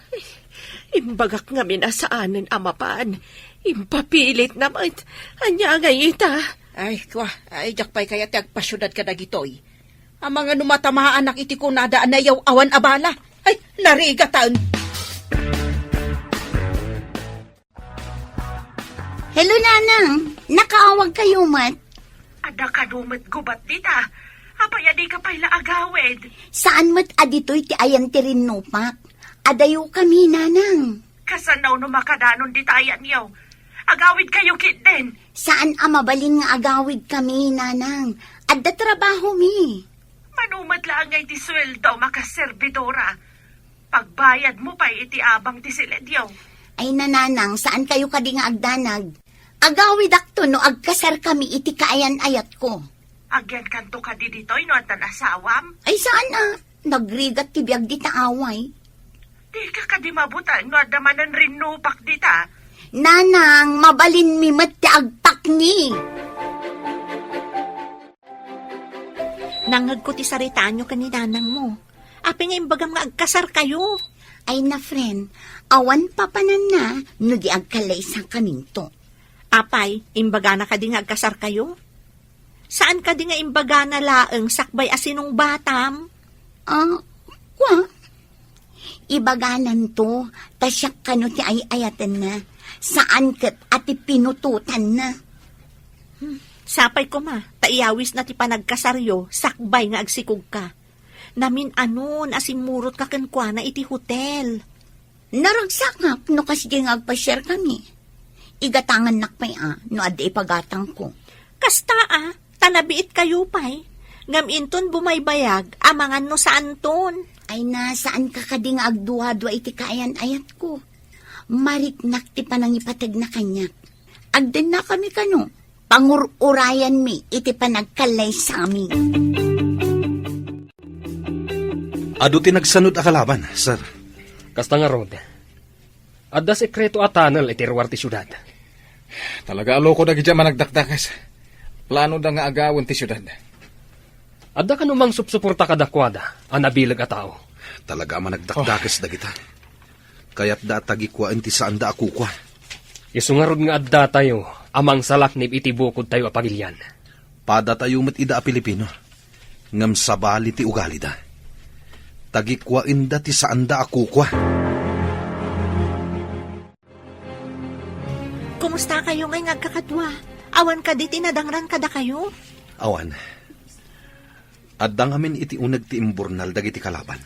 Imbagak ngamin a saanen a mapan. Impapilitna met. Ania ngay ita? Ay, kua, ay, diak pay kayat ti agpasiudad kadagitoy. Amangan no matamaanak iti kunada a nayaw-awan a bala. Ay, narigatan! Hello, Nanang. Nakaawag kayo met? Adda kano met gubat dita. Apay a dika pay la agawid? Saan met a ditoy ti ayan ti rinnupak? Adayo kami, Nanang. Kasano no makadanon dita ayanyo? Agawid kayo ketdin. Saan a mabalin nga agawid kami, Nanang. Adda trabaho mi. Mano met laeng nga iti sueldo, makaserbidora. Pagbayad mo pay iti abang ti siledyo. Ay, Nanang, saan kayo kadi nga agdanag? Agawidakto no agkasar kami iti kaayan-ayatko. Agyankanto kadi ditoy no addan asawam? Ay, saan a. Nagrigat ti biag dita away. Dika kadi mabuteng no adda manen rinnupak dita? Nanang, mabalin mi met ti agpakni. Nangngegko ti saritaanyo ken ni nanangmo. Apay nga imbagam nga agkasar kayo? Ay na, friend, awan papananna no di agkalaysa kaminto. Apay, imbagana kadi nga agkasar kayo? Saan kadi nga imbagana laeng sakbay a sinungbatam? Ah, kua? Ibagananto, ta siak kano ti ay-ayatenna, saan ket a ti pinutotanna. Hmm, sapay koma, ta iyawisna ti panagkasaryo sakbay nga agsikogka. Namin-anon a simmurotka kenkuana iti hotel. Naragsakak no kasdi nga agpasiar kami. Igatangannak pay a no adda ipagatangko. Kasta a, ta nabiit kayo pay. Ngem inton bumaybayag, amangan no saanton. Ay na, saan ka kadi nga agduadua iti kaayan-ayatko? Mariknak ti panangipategna kaniak. Agdenna kami kano, pangur-urayanmi iti panagkallaysami. Adu ti nagsanud a kalaban, sir. Kasta ngarud, adda sekreto a tunnel iti ruar ti siudad. Talaga a loko dagiti a managdakdakes. Planoda nga agawen ti siudad. Adda kano mangsupsuporta kadakuada a nabileg a tao? Talaga a managdakdakes dagita. Kayatda a tagikuaen ti saanda a kukua. Isu ngarud nga addatayo a mangsalaknib iti bukodtayo a pagilian. Padatayo met ida a Pilipino, ngem sabali ti ugalida. Tagikuaenda ti saanda a kukua. Kumusta kayo ngay nga agkakadua? Awan kadi ti nadangran kadakayo? Awan. Adda ngamin iti uneg ti imburnal dagiti kalaban.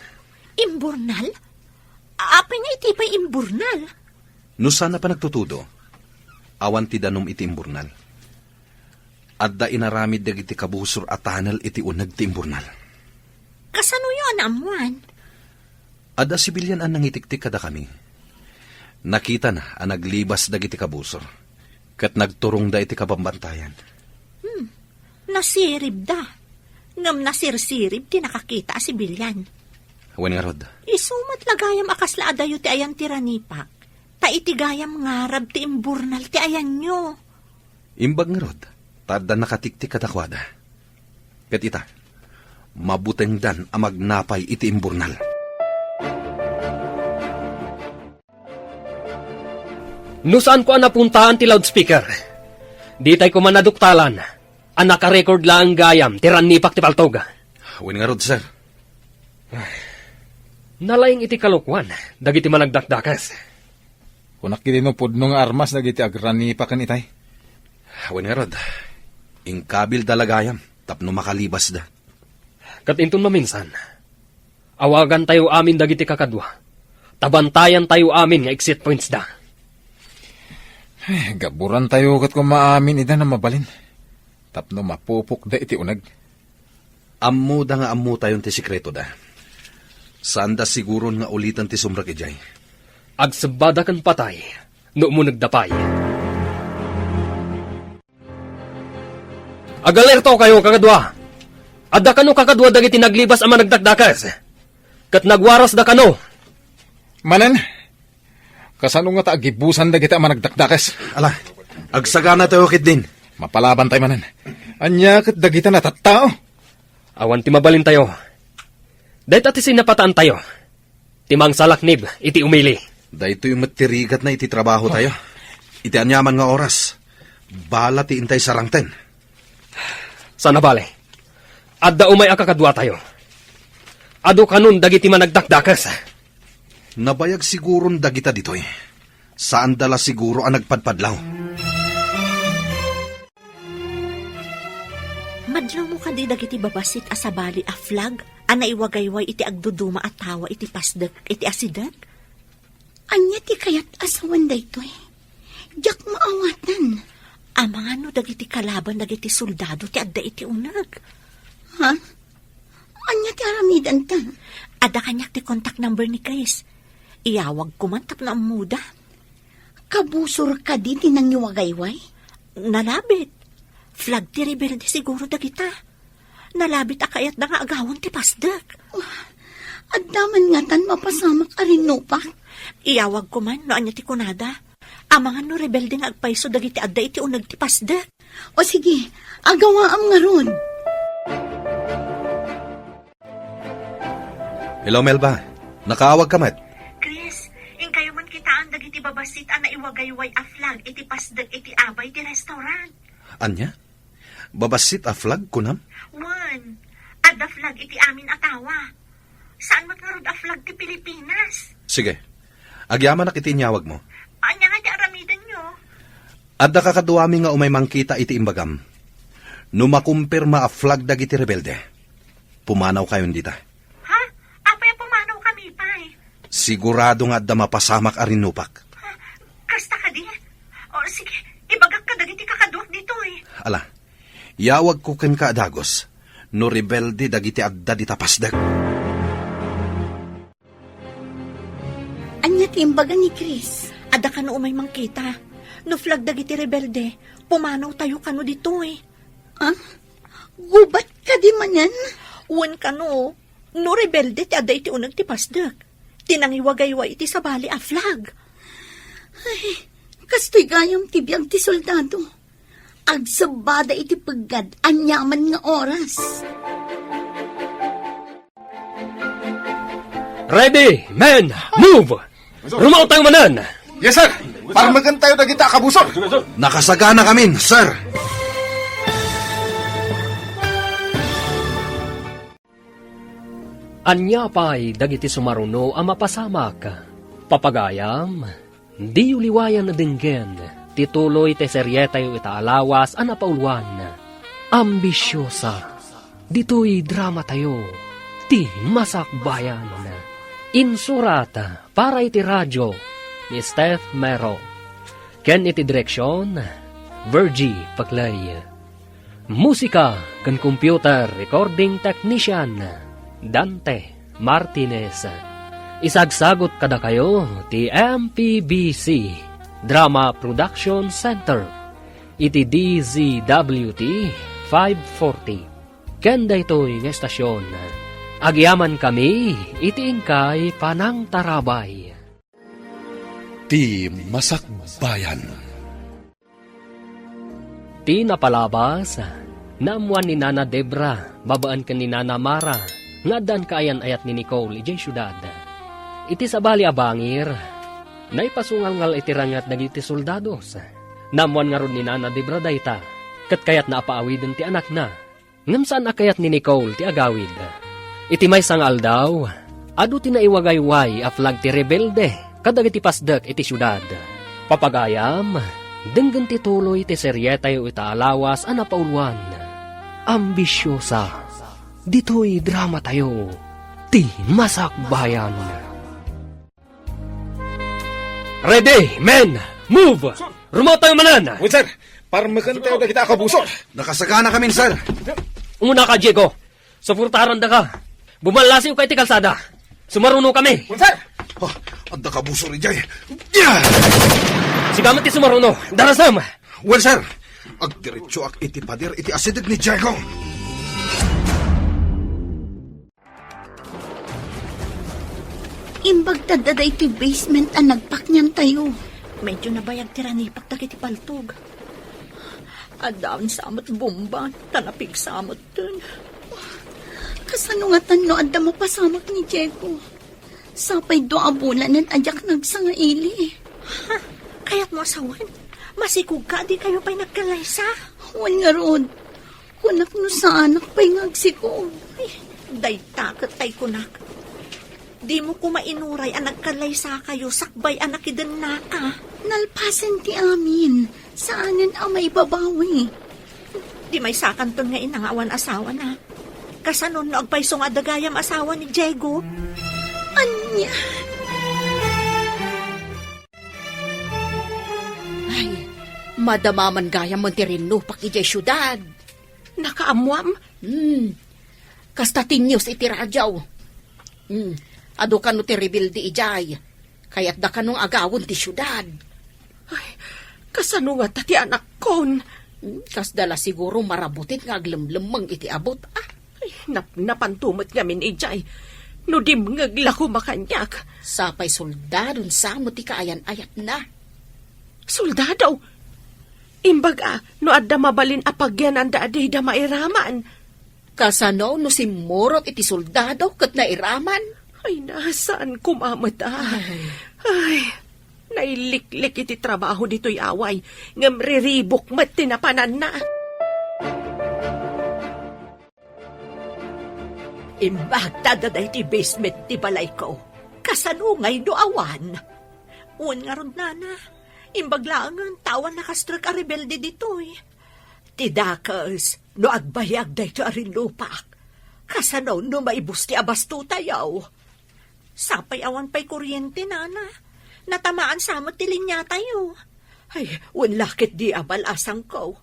Imburnal? Apay nga iti pay imburnal? No saan a panagtutudo, awan ti danum iti imburnal. Adda inaramid dagiti kabusor a tunnel iti uneg ti imburnal. Kasanoyo a naammuan? Adda sibilian a nangitiktik kadakami. Nakitana a naglibas dagiti kabusor, ket nagturongda iti kabambantayan. Hmm. Nasiribda. Ngem nasirsirib ti nakakita a sibilian. Wen ngarud. Isu met la gayam a kasla adayo ti ayan ti ranipak, ta iti gayam ngarab ti imburnal ti ayanyo. Imbag ngarud, ta adda nakatiktik kadakuada. Ket ita, mabutengdan a magnapay iti imburnal. No saanko a napuntaan ti loudspeaker, ditay koma naduktalan a nakarecord laeng gayam ti rannipak ti paltog. Wen ngarud, sir. Nalaing iti kalokuan dagiti managdakdakes. Kunak idi no pudno nga armas dagiti agranipaken itay. Wen ngarud, inkabilda la gayam tapno makalibasda. Ket inton maminsan, awagantayo amin dagiti kakadua, ta bantayantayo amin nga exit pointsda. Ay, gaburantayo ket koma amin ida a mabalin. Tapno mapupokda iti uneg. Ammoda nga ammotayon ti sekretoda. Saanda siguron nga uliten ti sumrek idiay. Agsebbada ken patay no umunegda pay. Agalertokayo, kakadua! Adda kano kakadua dagiti naglibas a managdakdakes, ket nagwarasda kano. Manen, kasano ngata agibusan dagiti a managdakdakes? Ala, agsaganatayo ketdin. Mapalabantay manen. Ania ket dagita a natattao? Awan ti mabalintayo. Dayta ti sinapataantayo. Ti mangsalaknib iti umili. Daytoy met ti rigatna iti trabahotayo. Iti aniaman nga oras, bala ti intay sarangten. Sana bale, adda umay a kakaduatayo. Adu kanon dagiti managdakdakes. Nabayag siguron dagita ditoy. Saanda la siguro a nagpadpadlaw. Madlawmo kadi dagiti babassit a sabali a flag a naiwagayway iti agduduma a tawa iti pasdek iti asideg? Ania ti kayat a sawen daytoy? Diak maawatan. Amangan no dagiti kalaban dagiti soldado ti adda iti uneg. Ha? Ania ti aramidenta? Adda kaniak ti contact number ni Chris. Iyawagko man tapno ammoda. Kabusor kadi ti nangiwagayway? Nalabit. Flag ti rebelde siguro dagita. Nalabit a kayatda nga agawen ti pasdek. Adda man ngatan mapasamak a rinnupak? Iyawagko man no ania ti kunada. Amangan no rebelde nga agpayso dagiti adda iti uneg ti pasdek. O sige, agawaam ngarud. Hello, Melba. Nakaawagka met? Chris, inkayo man kitaan dagiti babassit a naiwagayway a flag iti pasdek iti abay ti restaurant. Ania? Babassit a flag, kunam? Wen, adda flag iti amin a tawa. Saan met ngarud a flag ti Pilipinas. Sige. Agyamanak iti inyawagmo. Ania nga ti aramidenyo? Adda kakaduami nga umay mangkita iti imbagam. No makumpirma a flag dagiti rebelde, pumanawkayon dita. Ha? Apay a pumanawkami pay? Sigurado nga adda mapasamak a rinnupak. Ha? Kasta kadi? O, sige, ibagak kadagiti kakaduak ditoy. Ala, yawagko kenka a dagus no rebelde dagiti adda dita pasdek. Ania ti imbaga ni Chris? Adda kano umay mangkita. No flag dagiti rebelde, pumanawtayo kano ditoy. Ah? Gubat kadi manen? Wen kano, no rebelde ti adda iti uneg ti pasdek. Ti nangiwagayway iti sabali a flag. Ay, kastoy gayam ti biag ti soldado. Agsebbada iti peggad aniaman nga oras. Ready, men, move! Rumaotayo manen! Yes, sir! Parmekentayo dagita a kabusor! Nakasaganakamin, sir! Ania pay dagiti sumaruno a mapasamak? Papagayam, diyo liwayan a denggen ti tuloy ti serietayo ita a lawas a napauluan, Ambisiosa. Ditoy dramatayo, Ti Masakbayan. Insurat para iti radio ni Steph Mero, ken iti direksion, Virgie Paclay. Musika ken computer recording technician, Dante Martinez. Isagsagut kadakayo ti M P B C Drama Production Center iti D Z W T five forty. Ken daytoy nga estasion, agyamankami iti inkay panangtarabay. Ti Masakbayan. Ti napalabas, naammuan ni Nana Debra babaen ken ni Nana Mara nga addan kaayan-ayat ni Nicole idiay siudad. Iti sabali a bangir, naipasungalngal iti ranget dagiti soldados. Naammuan ngarud ni Nana Debra dayta, ket kayatna a paawiden ti anakna. Ngem saan a kayat ni Nicole ti agawid. Iti maysa nga aldaw, adu ti naiwagayway a flag ti rebelde kadagiti pasdek iti siudad. Papagayam, denggen ti tuloy ti serietayo ita a lawas a napauluan, Ambisiosa. Ditoy dramatayo, Ti Masakbayan. Ready, men! Move! Rumawtayo manen! Wen, sir. Parmekentayo dagita a kabusor. Nakasaganakamin, sir. Umunaka, Diego. Suportarandaka. Bumallasiwka iti kalsada. Sumarunokami. Wen, sir. Ah, adda kabusor idiay. Yeah! Sika met ti sumaruno. Darasam! Wen, sir. Agdiretsoak iti pader iti asideg ni Diego. Imbag ta adda daytoy basement a nagpakniantayo. Medyo nabayag ti ranipak dagiti paltog. Addaen sa met bomba, ta napigsa metten. Kasano ngatan no adda mapasamak ni Diego? Sapay dua a bulanen a diak nagsangaili. Ha? Kayatmo a sawen? Masikogka a dikayo pay nagkallaysa? Wen ngarud, kunak no saanak pay nga agsikog. Ay, dayta ket tay kunak. Dimo koma inuray a nagkallaysakayo sakbay a nakidennaka. Nalpasen ti amin, saanen a maibabawi. Di maysakanton nga ina nga awan asawana. Kasano no agpayso nga adda gayam asawa ni Diego? Ania? Ay, madama man gayam ti rinnupak idiay siudad. Nakaammoam? Hmm. Kasta ti news iti radio. Hmm. Adu kano ti rebelde idiay. Kayatda kano nga agawen ti siudad. Ay, kasano ngata ti anakkon? Hmm, kasda la siguro marabutit nga aglemlemmeng iti abut, ah. Ay, nap-, napanto met ngamin idiay. No dimngeg la koma kaniak. Sapay soldadon sa met ti kaayan-ayatna. Soldado? Imbag a, no adda mabalin a pagyananda a dida mairaman. Kasano no simmurot iti soldado ket nairaman? Ay, na, saan koma met a? Ay. Ay, nailiklik iti trabaho ditoy away, ngem riribuk met ti napananna. Imbag ta adda daytoy basement ti balayko. Kasano ngay no awan? Wen ngarud, nana. Imbag laengen ta awan nakastrek a rebelde ditoy. Ti dakes, no agbayag daytoy a rinnupak, kasano no maibus ti abastotayo? Sapay awan pay kuryente, nana. Natamaan sa met ti linyatayo. Ay, wen la ketdi a balasangko.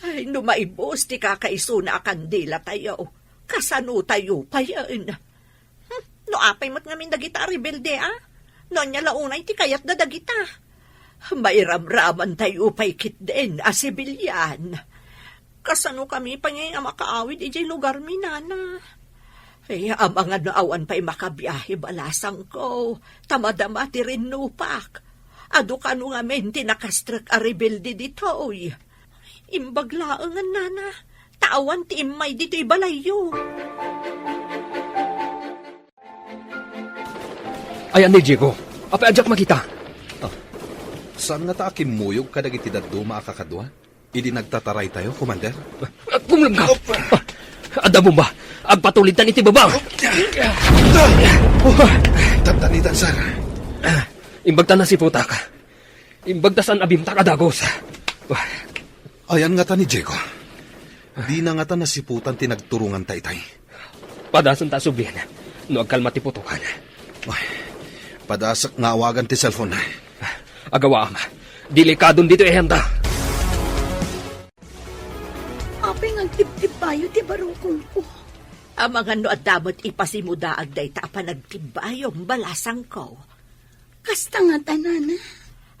Ay, no maibus ti kakaisuna a kandilatayo, kasanotayo payen? Hmm, no apay met ngamin dagita a rebelde, a? No ania la unay ti kayatda dagita? Mairamramantayo pay ketdin a sibilian. Kasanokami pay a makaawid idiay lugarmi, nana? Ay, amangan no awan pay makabiahe balasangko, ta madama ti rinnupak. Adu kano ngamin ti nakastrek a rebelde ditoy. Imbag laengen, nana, ta awan ti immay ditoy balayyo. Ayan ni Diego. Apay a diak makita? Ah, saan ngata a kimmuyog kadagiti dadduma a kakadua idi nagtataraytayo, Commander? Ah, kumlem ka! Ah, adda bomba! Agpatulidtan iti baba! Tantanitan, sir. Ah, imbag ta nasiputak. Imbag ta saan a bimtak a dagus. Ayan ngata ni Diego. Dina ngata nasiputan ti nagturonganta itay. Padasenta a sublien no agkalma ti putokan. Ay, padasek nga awagan ti cellphone. Agawaam. Delikadon ditoy ayanta. Apay nga agtibtibbayo ti barukongko? Amangan no adda met ipasimudaag dayta a panagtibbayom, balasangko. Kasta ngata, nana.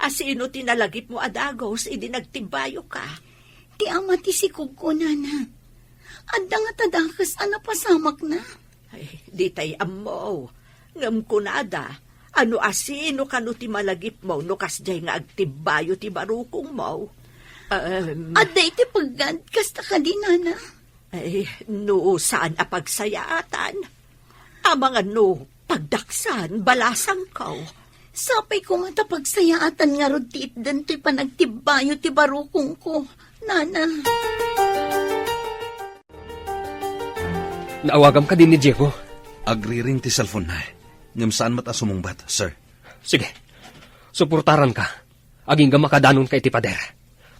A sino ti nalagipmo a dagus idi nagtibbayoka? Ti ama ti sikogko, nana. Adda ngata dakes a napasamakna? Ay, ditay ammo. Ngem kunada, ano a sino kano ti malagipmo no kasdiay nga agtibbayo ti barukongmo? Em. Adda iti peggad, kasta kadi, nana? Ay, no saan a pagsayaatan, amangan no pagdaksan, balasangko. Sapay koma ta pagsayaatan ngarud ti itden toy panagtibbayo ti barukongko, nana. Naawagam kadi ni Diego? Agriring ti cellphone na, ngem saan met a sumungbat, sir. Sige. Suportaranka. Agingga makadanonka iti pader.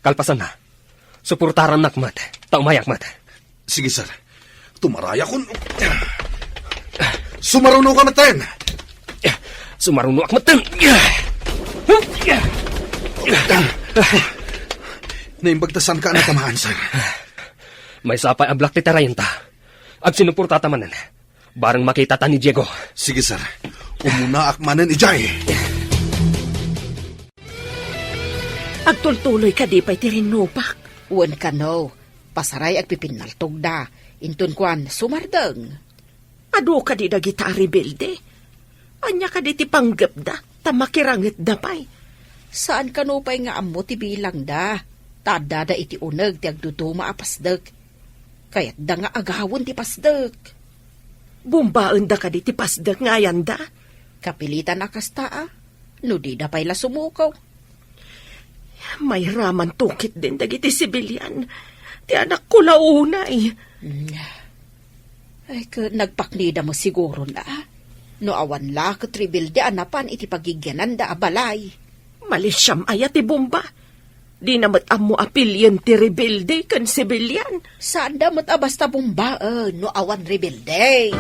Kalpasanna, suportarannak met, ta umayak met. Sige, sir. Tumarayakon. Sumarunoka metten. Sumarunoak metten. Naimbag ta saan ka a natamaan, sir. Maysa pay a black ti tarayenta. Agsinuportata manen. Bareng makitata ni Diego. Sige, sir. Umunaak manen idiay. Agtultuloy kadi pay ti rinnupak? Wen kano, pasaray agpipinnaltogda. Inton kuan, sumardeng. Adu kadi dagita a rebelde? Ania kadi ti panggepda, ta makirangetda pay? Saan kano pay nga ammo ti bilangda, ta addada iti uneg ti agduduma a pasdek. Kayatda nga agawen ti pasdek. Bombaenda kadi ti pasdek nga ayanda? Kapilitan a kasta a, no dida pay la sumuko. Mayramanto ketdin dagiti sibilian. Ti anakko la unay. Mm. Ay, ket nagpaknida met siguron a. No awan la ket rebelde a napan iti pagigyananda a balay. Malisiam aya ti bomba? Dina met ammo a pilien ti rebelde ken sibilian. Saanda met a basta bombaen no awan rebelde.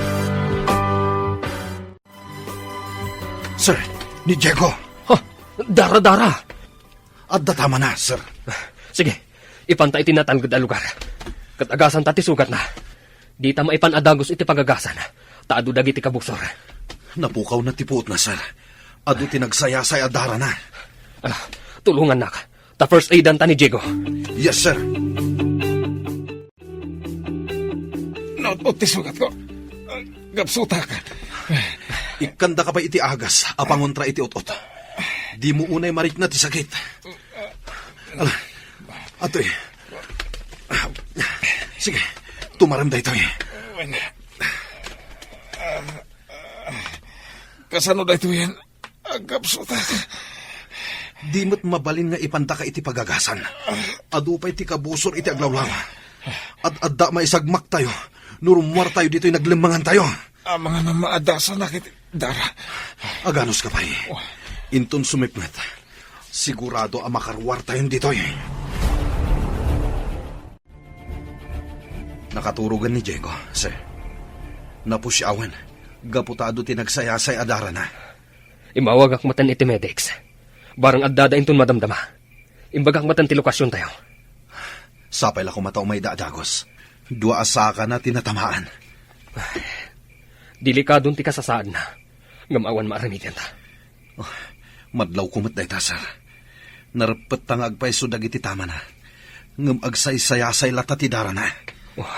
Sir, ni Diego. Ha? Dara-dara. Adda tamana, sir. Sige, ipanta iti natalged a lugar. Ket agasanta ti sugatna. Dita maipan a dagus iti pagagasan, ta adu dagiti kabusor. Napukawna ti puotna, sir. Adu ti nagsayasay a darana. Ah, tulongannak. Ta first aidanta ni Diego. Yes, sir. Naut-ot ti sugatko. Gapsutak. Ikkandaka pay iti agas a pangontra iti ut-ot. Dimo unay marikna ti sakit. Ala, atoy. Sige, tumarem daytoy. Kasano daytoyen? Agkapsutak. Di met mabalin nga ipantaka iti pagagasan. Adu pay ti kabusor iti aglawlaw. Ad-adda maisagmaktayo no rummuartayo ditoy naglemmangantayo. Amangan a maadasanak iti dara. Aganuska pay. Oh. Inton sumipnget, sigurado a makaruartayon ditoy. Nakaturogen ni Diego, sir. Napusiawen, gapu ta adu ti nagsayasay a darana. Immawagak metten iti medics. Bareng addada inton madamdama. Imbagak metten ti lokasiontayo. Sapay la koma ta umayda a dagus. Dua a sakana ti natamaan. Delikadon ti kasasaadna, ngem awan maaramidenna. Oh, madlawko met dayta, sir. Nareppetta nga agpayso dagiti tamana, ngem agsaysayasay latta ti darana. Oh,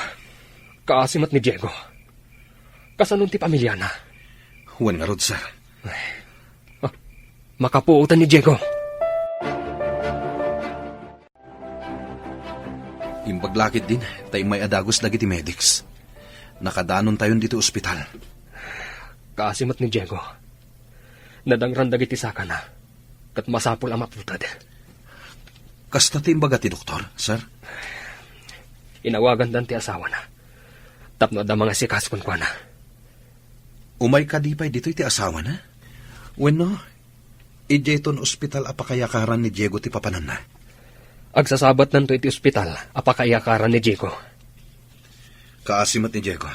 kaasi met ni Diego. Kasano ti pamiliana? Wen ngarud, sir. Ay. Ah, makapuotan ni Diego. Imbag la ketdin ta immay a dagus dagiti medics. Nakadanontayon ditoy ospital. Kaasi met ni Diego. Nadangran dagiti sakana, ket masapul a maputed. Kasta ti imbaga ti doktor, sir? Inawagandan ti asawana tapno adda mangasikaso kenkuana. Umay kadi pay ditoy ti asawana? Wenno, idiayton ospital a pakayakaran ni Diego ti papananna? Agsasabatnanto iti ospital a pakayakaran ni Diego. Kaasi met ni Diego.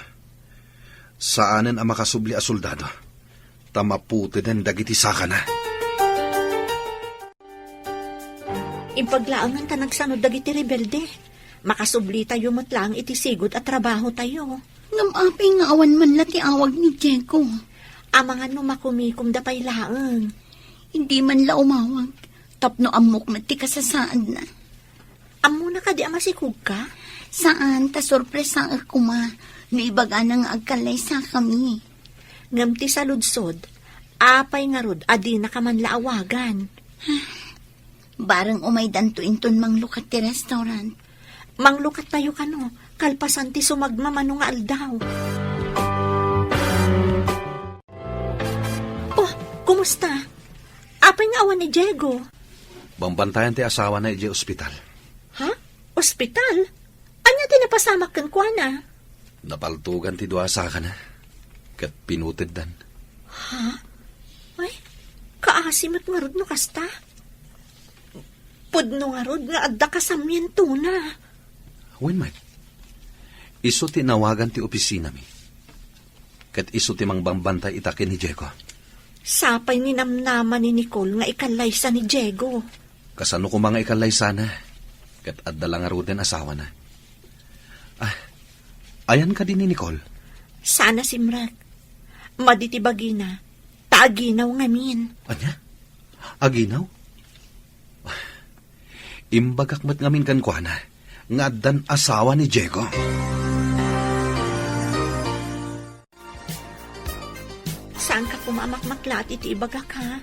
Saanen a makasubli a soldado, ta maputeden dagiti sakana. Imbag laengen ta nagsanud dagiti rebelde. Makasublitayo met laeng iti sigud a trabahotayo. Ngem apay nga awan man la ti awag ni Diego? Amangan no makumikomda pay laeng. Hindi man la umawag, tapno ammok met ti kasasaadna. Ammona kadi a masikogka? Saan, ta sorpresaek koma no ibagana nga agkallaysakami. Ngem ti saludsod, apay ngarud a dinaka man la awagan? Bareng umaydanto inton manglukat ti restaurant. Manglukattayo kano, kalpasan ti sumagmamano nga aldaw. Oh, kumusta? Apay nga awan ni Diego? Bambantayan ti asawana idiay ospital. Ha? Ospital? Ania ti napasamak kenkuana? Napaltogan ti dua a sakana, ket pinuteddan. Ha? Ay, kaasi met ngarud no kasta. Pudno ngarud nga adda kasamientona. Wen met, isu ti nawagan ti opisinami. Ket isu ti mangbambantay ita ken ni Diego. Sapay ninamnama ni Nicole nga ikallaysa ni Diego. Kasano koma nga ikan laysana? Ket adda la ngaruden asawana. Ah, ayan kadi ni Nicole? Saan a simrek. Madi ti bagina. Ta aginaw ngamin. Ania? Aginaw? Imbagak met ngamin kenkuana nga addan asawa ni Diego. Saanka koma a makmaklaat iti ibagak, ha?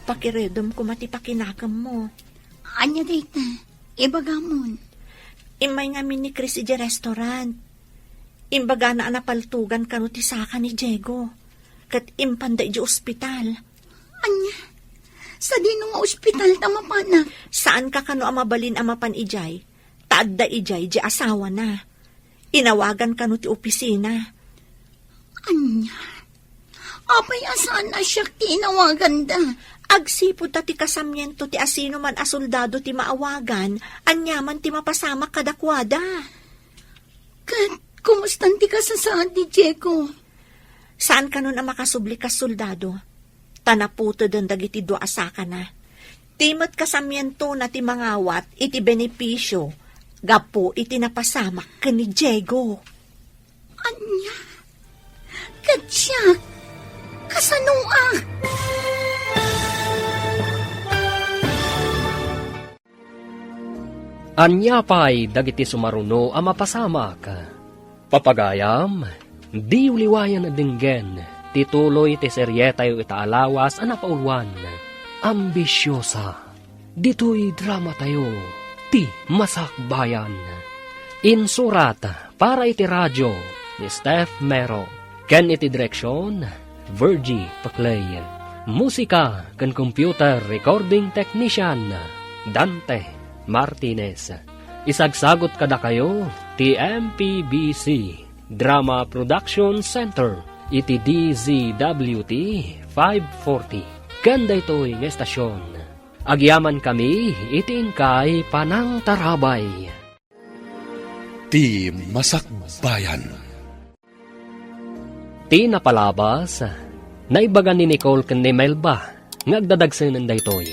Pakiredem koma ti pakinakemmo. Ania dayta? Ibagamon. Immay ngamin ni Chris idiay restaurant. Imbagana a napaltugan kano ti saka ni Diego. Ket impanda idiay ospital. Ania? Sadino nga ospital ta mapanak? Saanka kano a mabalin a mapan idiay? Ta adda idiay diay asawana. Inawagan kano ti opisina. Ania? Apay a saan a siak ti inawaganda? Agsipud ta ti kasamiento ti asinoman a soldado ti maawagan, aniaman ti mapasamak kadakuada. Ket kumustan ti kasasaad ni Diego? Saan kanon a makasubli kas soldado, ta naputeden dagiti dua a sakana. Ti met kasamientona ti mangawat iti benepisio gapu iti napasamak ken ni Diego. Ania? Ket siak, kasanoak? Ania pay dagiti sumaruno a mapasamak? Papagayam, diyo liwayan a denggen ti tuloy ti serietayo ita a lawas a napauluan, Ambisiosa. Ditoy dramatayo, ti Masakbayan. Insurat para iti radio ni Steph Mero, ken iti direksion, Virgie Paclay. Musika ken computer recording technician, Dante Martinez. Isagsagut kadakayo ti M P B C Drama Production Center iti D Z W T five forty. Ken daytoy nga estasion, agyamankami iti inkay panangtarabay. Ti Masakbayan. Ti napalabas, naibaga ni Nicole ken ni Melba nga agdadagsenen daytoy.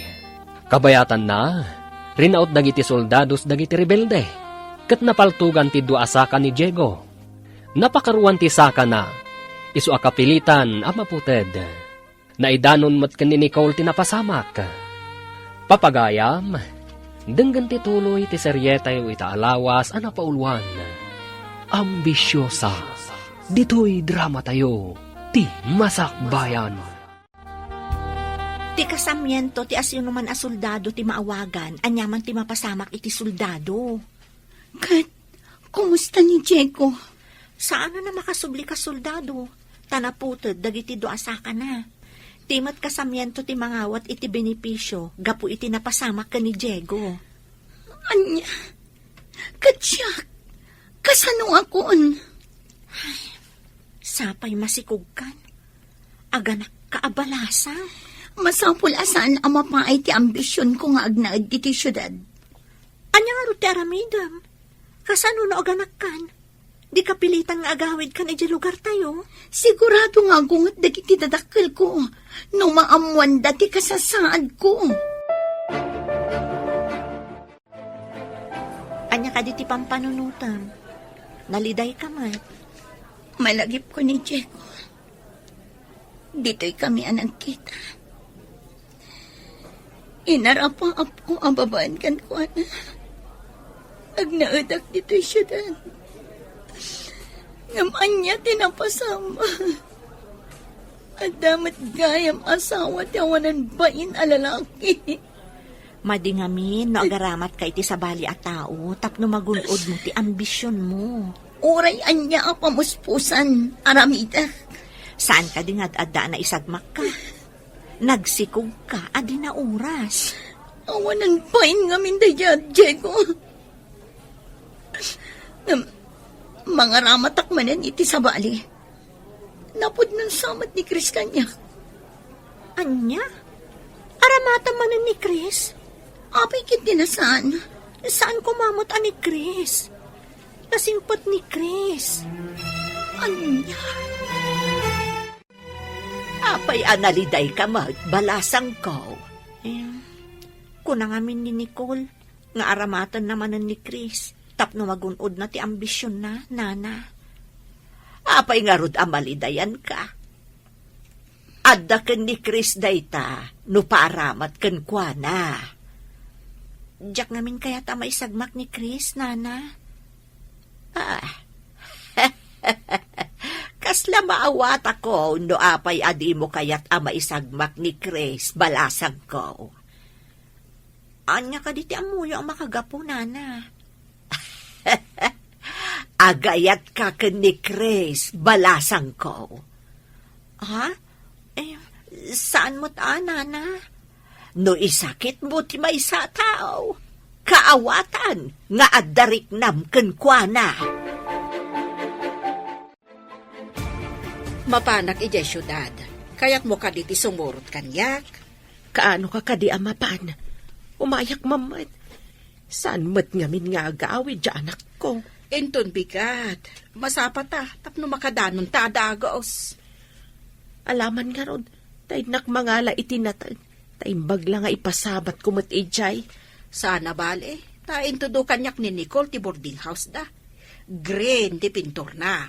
Kabayatanna, rinaut dagiti soldados dagiti rebelde, ket napaltugan ti dua a saka ni Diego. Napakaruan ti sakana, isu a kapilitan a maputed. Naidanon met ken ni Nicole ti napasamak. Papagayam, denggen ti tuloy ti serietayo ita a lawas a napauluan, Ambisiosa. Ditoy dramatayo, ti Masakbayan. Ti kasamiento ti asinoman a soldado ti maawagan, aniaman ti mapasamak iti soldado. Ket, kumusta ni Diego? Saanen a makasubli kas soldado, ta naputed dagiti dua a sakana. Ti met kasamiento ti mangawat iti benepisio gapu iti napasamak ken ni Diego. Ania? Ket siak, kasanoakon? Ay, sapay masikogkan. Aganakka a balasang. Masapul a saan a mapaay ti ambisionko nga agnaed ditoy siudad. Ania ngarud ti aramidem? Kasano no aganakkan? Di kapilitan nga agawidkan idiay lugartayo? Sigurado nga agunget dagiti dadakkelko no maammoanda ti kasasaadko. Ania kadi ti pampanunotem? Nalidayka met. Malagipko ni Diego. Ditoy kami a nagkita. Inarapaapko a babaen kenkuana. Agnaedak ditoy siudad. Ngem ania ti napasamak? Adda met gayam asawa ti awanan bain a lalaki. Madi ngamin no agaramatka iti sabali a tao tapno magun-odmo ti ambisionmo. Uray ania a pamuspusan, aramidek. Saan kadi nga ad-adda a naisagmakka? Nagsikogka a di nauras. Awanan bain ngamin daydiay, Diego. Ngem, mangaramatak manen iti sabali. Napudnon sa met ni Chris kaniak. Ania? Aramatam manen ni Chris? Apay ket di na saan? Saan koma met a ni Chris? Nasingpet ni Chris. Ania? Apay a nalidayka met, balasangko? Eh, Kuna ngamin ni Nicole nga aramatenna manen ni Chris tapno magun-odna ti ambisionna, nana. Apay ngarud a malidayanka? Adda ken ni Chris dayta no paaramat kenkuana. Diak ngamin kayat a maisagmak ni Chris, nana. Ah. Kasla maawatako no apay a dimo kayat a maisagmak ni Chris, balasangko. Ania kadi ti ammoyo a makagapu, nana? Agayatka ken ni Chris, balasangko. Ha? Eh, saan met a, nana? No isakitmo ti maysa a tao, kaawatan nga adda riknam kenkuana. Mapanak idiay siudad. Kayatmo kadi ti sumurot kaniak? Kaano ka kadi a mapan? Umayak mammet. Saan met ngamin nga agawid diay anakko? Inton bigat, masapata tapno makadanonta a dagus. Alaman ngarud, ta innak mangala iti nateng, ta imbag la nga ipasabatko met idiay. Saan a bale, ta intudo kaniak ni Nicole ti boarding house da. Green ti pinturna.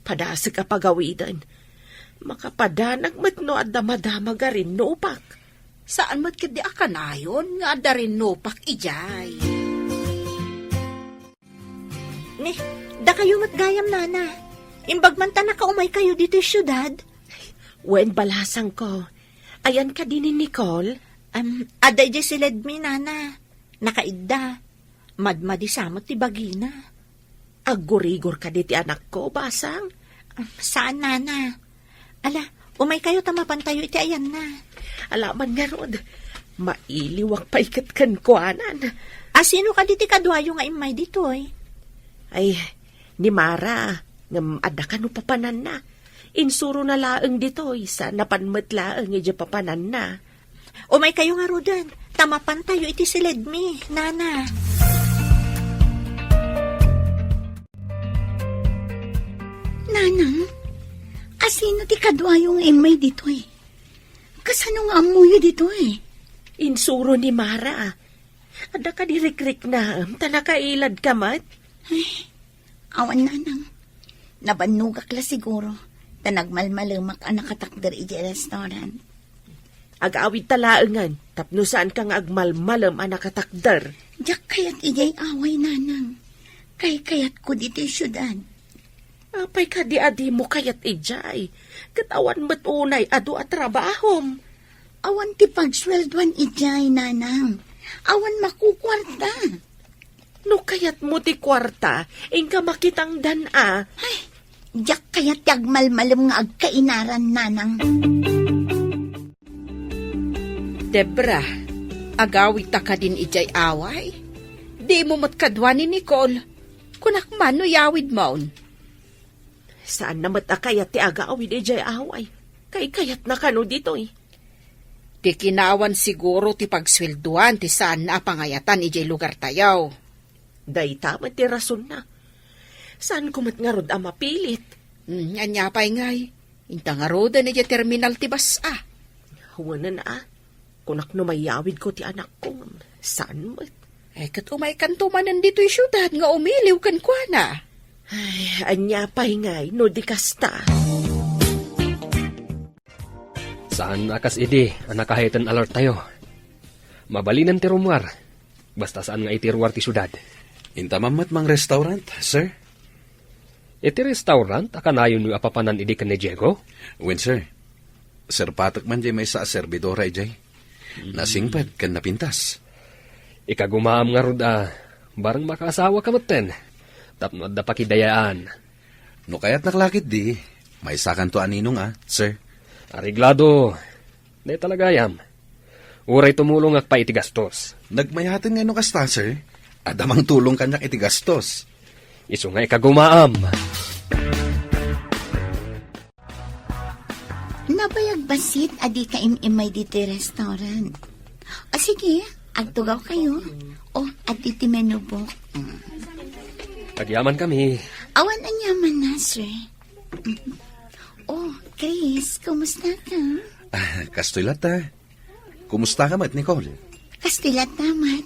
Padasek a pagawiden. Makapadanag met no adda madamag a rinnupak. Saan met ketdi a kanayon nga adda rinnupak idiay. Ni, dakayo met gayam, nana. Imbag man ta nakaumaykayo ditoy siudad. Wen, balasangko. Ayan kadi ni Nicole? Am, adda idiay siledmi, nana. Nakaidda. Madmadisa met ti bagina. Aggurigor kadi ti anakko, basang? Am, saan, nana. Ala, umaykayo ta mapantayo iti ayanna. Alaman ngarud, mailiwak pay ket kenkuanan. A, sino kadi ti kaduayo nga immay ditoy? Ay, ni Mara, ngem adda kano papananna. Insurona laeng ditoy, sa napan met laeng idiay papananna. Umaykayo ngaruden, ta mapantayo iti siledmi, nana. Nanang, asino ti kaduayo nga immay ditoy? Kasano nga ammoyo ditoy? Insuro ni Mara. Adda kadi rikriknaem, ta nakailadka met? Ay, awan, nanang. Nabannogak la siguro, ta nagmalmalemak a nakatakder idiay restaurant. Agawidta laengen, tapno saanka nga agmalmalem a nakatakder. Diak kayat idiay away, nanang. Kaykayatko ditoy siudad. Apay kadi a dimo kayat idiay? Ket awan met unay adu a trabahom. Awan ti pagsueldoan idiay, nanang. Awan makukuarta. No kayatmo ti kuarta, inka makitangdan a. Ay, diak kayat ti agmalmalem nga agkainaran, nanang. Debra, agawidta kadin idiay away? Dimo met kadua ni Nicole. Kunak man no iyawidmon. Saanna met a kayat ti agawid idiay away. Kaykayatna kano ditoy. Ti kinawan siguro ti pagsueldoan ti saanna a pangayatan idiay lugartayo. Dayta met ti rasonna. Saanko met ngarud a mapilit. Hmm, ania pay ngay? Inta ngaruden idiay terminal ti bas a. Wenen a. Kunak no mayawidko ti anakko, saan met? Ay, ket umaykanto manen ditoy siudad nga umiliw kenkuana. Ay, ania pay ngay no di kasta? Saan a kas idi a nakaheiten alertayo. Mabalinen ti rummuar. Basta saan nga iti ruar ti siudad. Inta man met mang restaurant, sir? Iti restaurant a kanayonyo a papanan idi ken ni Diego? Wen, sir. Serpatek man diay maysa a serbidora idiay. Nasingpet ken napintas. Ikagumaam ngarud a bareng makaasawaka metten tapno adda pakidayaan. No kayatnak la ketdi, maysakanto a ninong a, sir. Areglado. Dayta la gayam. Uray tumulongak pay iti gastos. Nagmayaten ngay no kasta, sir. Adda mangtulong kaniak iti gastos. Isu nga ikagumaam. Nabayag bassit a dika im-immay ditoy restaurant. O sige, agtugawkayo. O, adda ti menu book. Mm. Agyamankami. Awan aniamanna, sir. Mm. O, Chris, kumusta ka? Ah, kastoy latta. Kumusta ka met, Nicole? Kastoy latta met.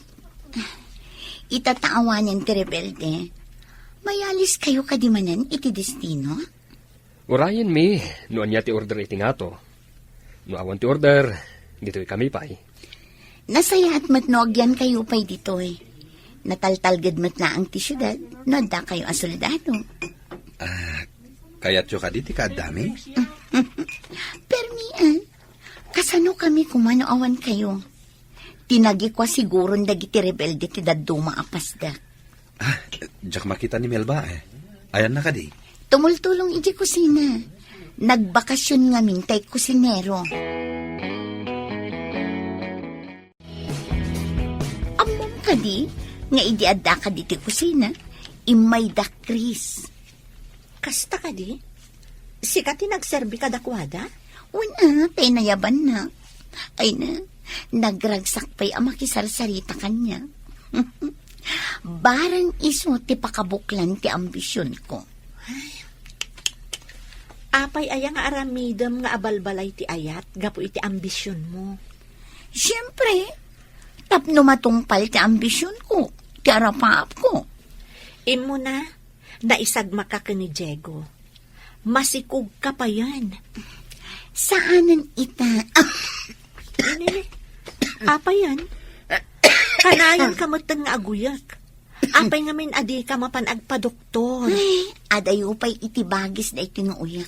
Ita ta awanen ti rebelde, mayalis kayo kadi manen iti destino? Urayen mi no ania ti order iti ngato. No awan ti order, ditoy kami pay. Nasayaat met no agyan kayo pay ditoy. Nataltalged met laeng ti siudad no adda kayo a soldado. Ah, kayatyo kadi ti kaaddami? Permian, kasano kami koma no awan kayo? Tinagikua siguron dagiti rebelde ti dadduma a pasdak. Ah, diak makita ni Melba, eh. Ayanna kadi? Tumultulong iti kusina. Nagbakasyon ngamin tay kusinero. Ammom kadi nga idi addaka diti kusina, immay da Chris. Kasta kadi? Sika ti nagserbi kadakuada? Wen a, tay nayabanna. Ay na, nagragsak pay a makisarsarita kaniak. Barang isu ti pakabuklan ti ambisionko. Apay aya nga aramidem nga abalbalay ti ayat gapu iti ambisionmo? Siempre, tapno matungpal ti ambisionko, ti arapaapko. Immuna, naisagmaka ken ni Diego. Masikogka payen. Saanen ita. Nini, apayen? Kanayonka metten nga aguyek. Apay ngamin a dika mapan agpadoktor? Ay, adayo pay iti bagis daytoy nga uyak.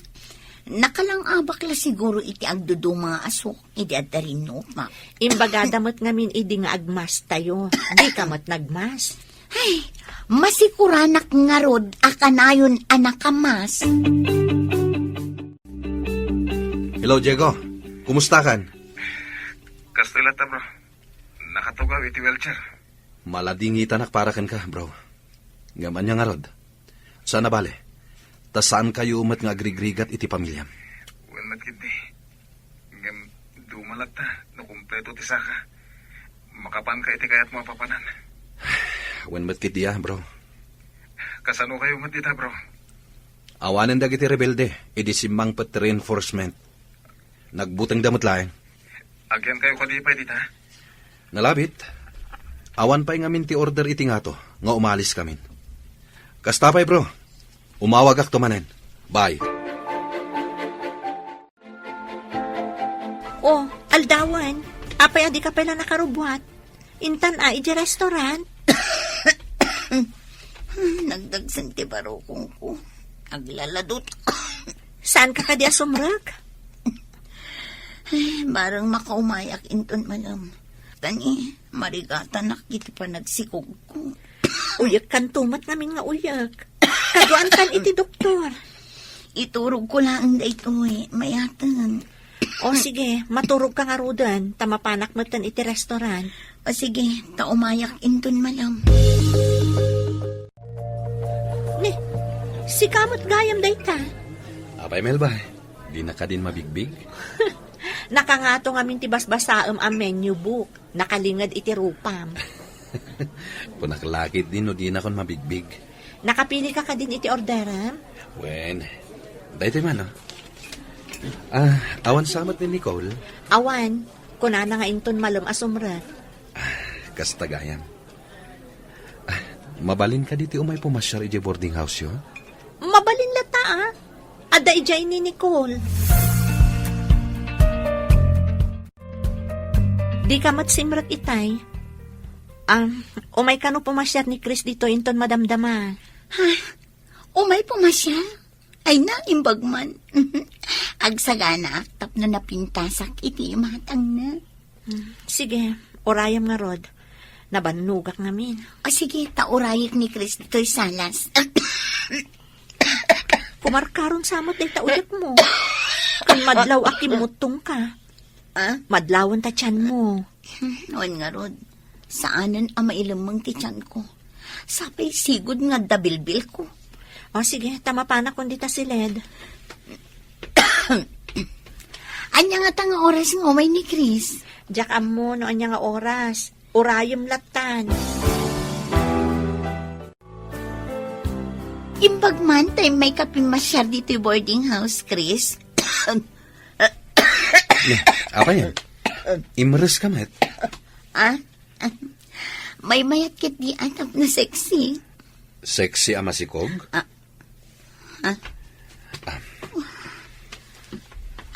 Nakalangabak la siguro iti agduduma nga asuk idi adda rinnupak. Imbagada met ngamin idi nga agmastayo. Dika met nagmas. Ay, masikuranak ngarud a kanayon a nakamas. Hello, Diego. Kumustakan? Kastoy latta, bro. Nakatugaw iti wheelchair. Maladingitanak para kenka, bro. Ngem ania ngarud? Saan a bale, ta saankayo met nga agrigrigat iti pamiliam. Wen met ketdi. Ngem duma latta no kumpleto ti saka. Makapanka iti kayatmo a papanan. Wen met ketdi a, bro. Kasanokayo met dita, bro? Awanen dagiti rebelde idi simmangpet ti reinforcement. Nagbutengda met laeng. Agyankayo kadi pay dita? Nalabit. Awan pay ngamin ti order iti ngato nga umaliskamin. Kasta pay, bro. Umawagakto manen. Bye. Oh, aldawen. Apay a dika pay la nakarubbuat? Intan a, iti restaurant? Nagdagsen ti barukongko. Aglaladot. Saanka kadi a sumrek? Ay, barang makaumayak inton malem. Tani, marigatanak iti panagsikogko. Uyekkanto met ngamin nga uyek. Kaduaankan iti doktor. Iturogko laeng daytoy, mayaten. O sige, maturogka ngaruden, ta mapanak metten iti restaurant. O sige, ta umayak inton malem. Ni, sika met gayam dayta. Apay, Melba, dina kadin mabigbig? Nakangato ngamin ti basbasaem a menu book. Nakalinged iti rupam. Kunak la ketdi no dinakon mabigbig. Nakapilika kadin iti orderem? Wen, daytoy man, oh. Ah, awan sa met ni Nicole? Awan. Kunana nga inton malem a sumrek. Ah, kasta gayam. Ah, mabalin kadi ti umay pumasiar idiay boarding house-yo? Mabalin latta, ah. Adda idiay ni Nicole. Dika met simrek itay. Ah, umay kano pumasiar ni Chris ditoy inton madamdama. Ha? Umay pumasiar? Ay na, imbag man. Agsaganaak tapno napintasak iti imatangna. Hmm, sige, urayem ngarud. Nabannogak ngamin. O sige, ta urayek ni Chris ditoy salas. Kumarkaron sa met dayta uyekmo. Ken madlaw a kimmuttongka. Ah? Madlawen ta tianmo. Hmm, wen ngarud, saanen a mailemmeng ti tianko. Sapay sigud nga adda bilbilko. O sige, ta mapanakon dita siled. Ania ngata nga oras nga umay ni Chris? Diak ammo no ania nga oras. Urayem lattan. Imbag man ta immayka pimmasiar ditoy boarding house, Chris. Ne, apay? Imreska met? Ah? Maymayat ketdi a tapno sexy. Sexy a masikog? Ah. Ha? Ah.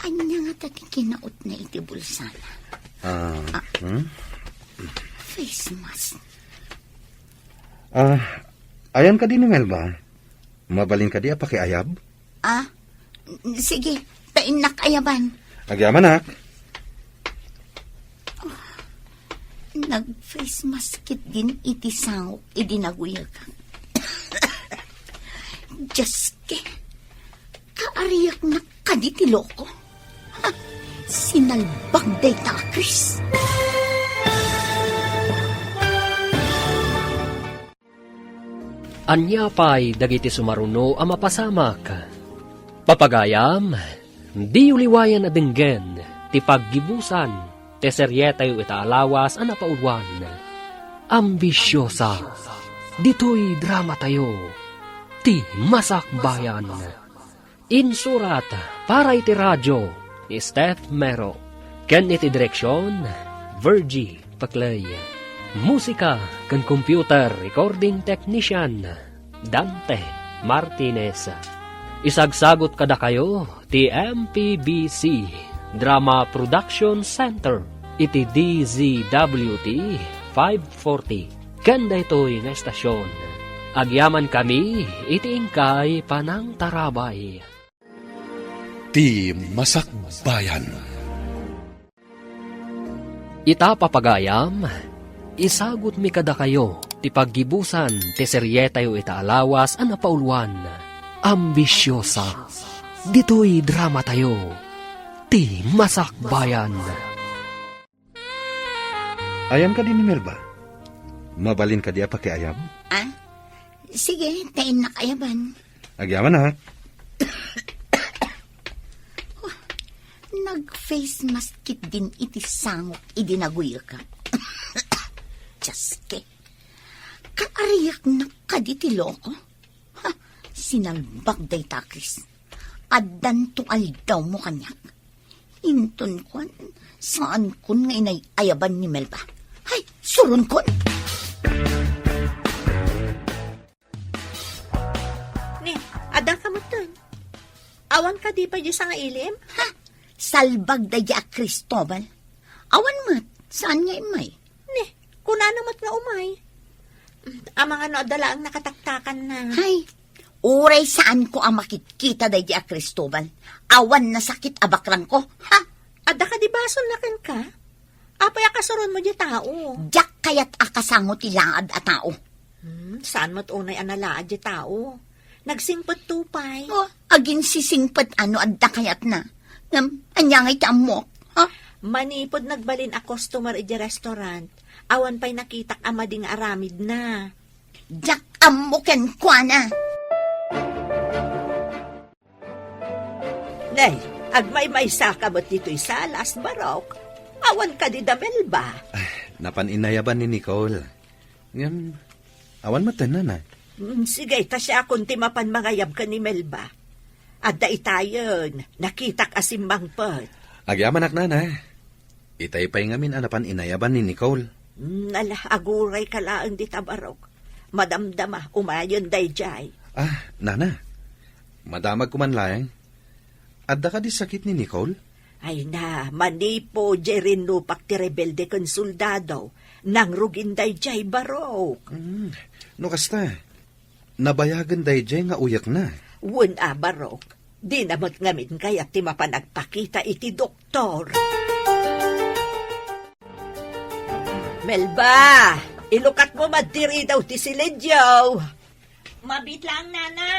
Ania ngata ti kinautna iti bulsana? Ah, ah. Hmm? Face mask. Ah, ayan kadi ni Melba? Mabalin kadi a pakiayab? Ah, sige, ta innak ayaban. Agyamanak. Nag-face mask ketdin iti sangok idi naguyag. Diyos ke, kaariaknak kadi ti loko. Ha, sinalbag dayta a Chris. Ania pay dagiti sumaruno a mapasamak? Papagayam, diyo liwayan a denggen ti paggibusan ti serietayo ita a lawas a napauluan. Ambisiosa. Ditoy dramatayo, ti Masakbayan. Insurat para iti radio ni Steph Mero, ken iti direksion, Virgie Paclay. Musika ken computer recording technician, Dante Martinez. Isagsagut kadakayo ti M P B C Drama Production Center iti D Z W T five forty. Ken daytoy nga estasion, agyamankami iti inkay panangtarabay. Ti Masakbayan. Ita, papagayam, isagutmi kadakayo ti paggibusan ti serietayo ita a lawas a napauluan, Ambisiosa. Ditoy dramatayo, Ti Masakbayan. Ayan kadi ni Melba? Mabalin kadi a pakiayab? Ah? Sige, ta innak ayaban. Agyamanak. Nag-face mask ketdin iti sangok idi naguyagak. Diyos ke. Kaariaknak kadi ti loko? Ha, sinalbag dayta a Chris. Addanto aldawmo kaniak. Inton kuan, saankon nga inay-ayaban ni Melba. Hay, suronkon! Ni, adda ka metten. Awan kadi pay diay sangailim? Ha? Salbag daydiay a Cristobal. Awan met, saan nga immay? Ni, kunana met nga umay. Amangan no adda laeng nakataktakanna. Hay, uray saanko a makitkita daydiay a Cristobal. Awan nasakit a bakrangko, ha? Adda kadi basonna kenka? Apay a kasuronmo diay tao? Diak kayat a kasango ti laad a tao. Hmm, saan met unay a nalaad diay tao? Nagsingpetto pay. Oh, aginsisingpet a no adda kayatna. Ngem, ania ngay ti ammok, ha? Manipud nagbalin a customer idiay restaurant, awan pay nakitak a madi nga aramidna. Diak ammo kenkuana. Nay, agmaymaysa ka met ditoy salas, Barok? Awan kadi da Melba? Ah, napan inayaban ni Nicole. Ngem, awan met, nana. Mm, sige, ta siakon ti mapan mangayab ken ni Melba. Adda itayen, nakitak a simmangpet. Agyamanak, nana. Itay pay ngamin a napan inayaban ni Nicole. Mm, ala, aguray ka laeng dita, Barok. Madamdama, umayen daydiay. Ah, nana. Madamagko man laeng. Adda kadi sakit ni Nicole? Ay na, manipud diay rinnupak ti rebelde ken soldado, nangrugin daydiay, Barok. Mm, no kasta, nabayagen daydiay nga uyekna. Wen a, Barok. Dina met ngamin kayat ti mapan agpakita iti doktor. Melba, ilukatmo man ti ridaw ti siledyo. Mabiit laeng, nana.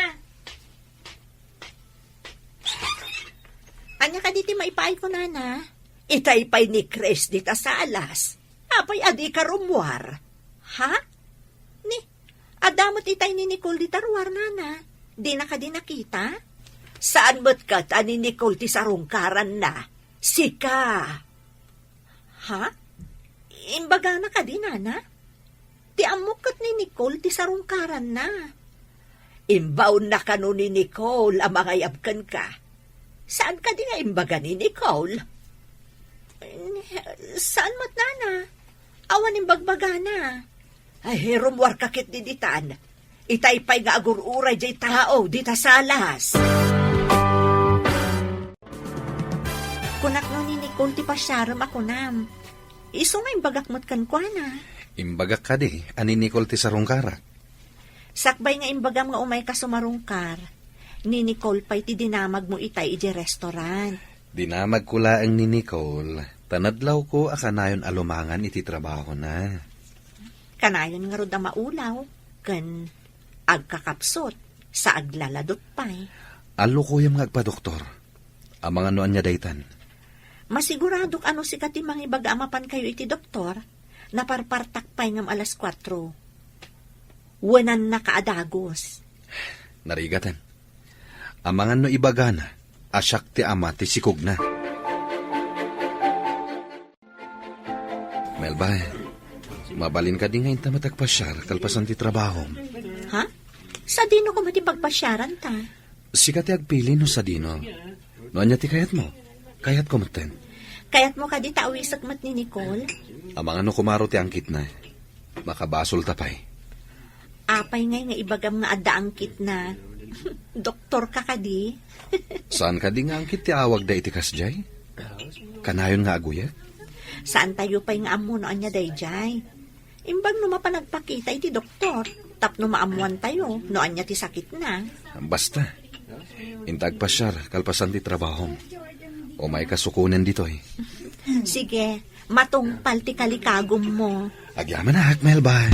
Ania kadi ti maipaayko, nana? Itay pay ni Chris dita salas. Apay a dika rummuar? Ha? Ni, adda met itay ni Nicole dita ruar, nana. Dina kadi nakita? Saan met ket a ni Nicole ti sarungkaranna? Sika. Ha? Imbagana kadi, nana? Ti ammok ket ni Nicole ti sarungkaranna. Imbaonna kano ni Nicole a mangayab kenka. Saan kadi nga imbaga ni Nicole? Saan met, nana? Awan imbagbagana. Ay, rummuarka ketdi ditan. Itay pay nga agur-uray jay tao, dita salas. Kunak no ni Nicole ti pasiarem a kunam. Isu nga imbagak met kenkuana. Imbagak kadi a ni Nicole ti sarungkarak. Sakbay nga imbagam nga umayka sumarungkar, ni Nicole pay ti dinamagmo itay idiay restaurant. Dinamagko laeng ni Nicole, ta nadlawko a kanayon a lumangan iti trabahona. Kanayon ngarud a maulaw, ken agkakapsut, sa aglaladot pay. Allukoyem nga agpadoktor. Amangan no ania daytan. Masiguradok a no sika ti mangibaga a mapankayo iti doktor, naparpartak pay ngem alas kuatro. Wenannaka a dagus. Narigaten. Amangan no ibagana a siak ti ama ti sikogna. Melba, mabalin kadi nga inta met agpasiar kalpasan ti trabahom? Ha? Sadino koma ti pagpasiaranta? Sika ti agpili no sadino. No ania ti kayatmo, kayatko metten. Kayatmo kadi ta awisek met ni Nicole? Amangan no kumaro ti angkitna. Makabasolta pay. Apay ngay nga ibagam nga adda angkitna? Doktorka kadi? Saan kadi nga angkit ti awagda iti kasdiay? Kanayon nga aguyek? Saantayo pay nga ammo no ania daydiay. Imbag no mapan agpakita iti doktor, tapno maammoantayo no ania ti sakitna. Basta, inta agpasiar kalpasan ti trabahom. Umayka sukonen ditoy. Sige, matungpal ti kalikagummo. Agyamanak, Melba.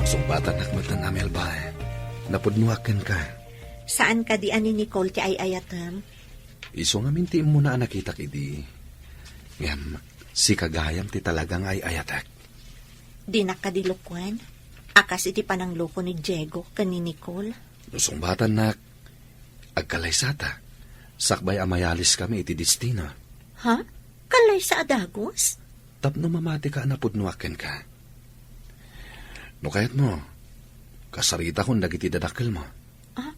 Sungbatanak met, Melba. Napudnoak kenka. Saan kadi a ni Nicole ti ay-ayatem? Isu ngamin ti immuna a nakitak idi. Ngem, sika gayam ti talaga nga ay-ayatek. Dinak kadi lukuen a kas iti panangloko ni Diego ken ni Nicole. No sungbatannak, agkalaysata, sakbay a mayaliskami iti destino. Ha? Kalaysa a dagus? Tapno mamatika a napudnoak kenka. No kayatmo, kasaritakon dagiti dadakkelmo. Ah,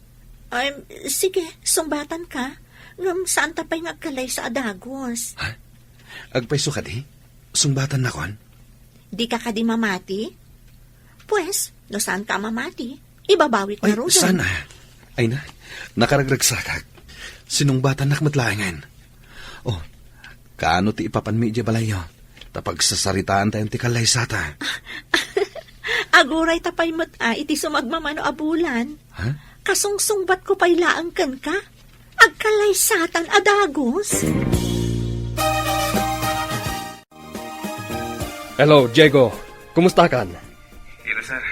ay, sige, sungbatanka. Ngem saanta pay nga agkalaysa a dagus. Ha? Agpayso kadi? Sungbatannakon? Dika kadi mamati? Pues, no saanka a mamati, ibabawik ngaruden. Ay, saan a? Ay na, nakaragragsakak. Sinungbatannak met laengen. Oh, kaano ti ipapanmi idiay balayyo? Ta pagsasaritaantayon ti kallaysata. Agurayta pay met a iti sumagmamano a bulan. Ha? Kasungsungbatko pay laeng kenka. Agkallaysatan a dagus. Hello, Diego. Kumustakan? Hello, sir.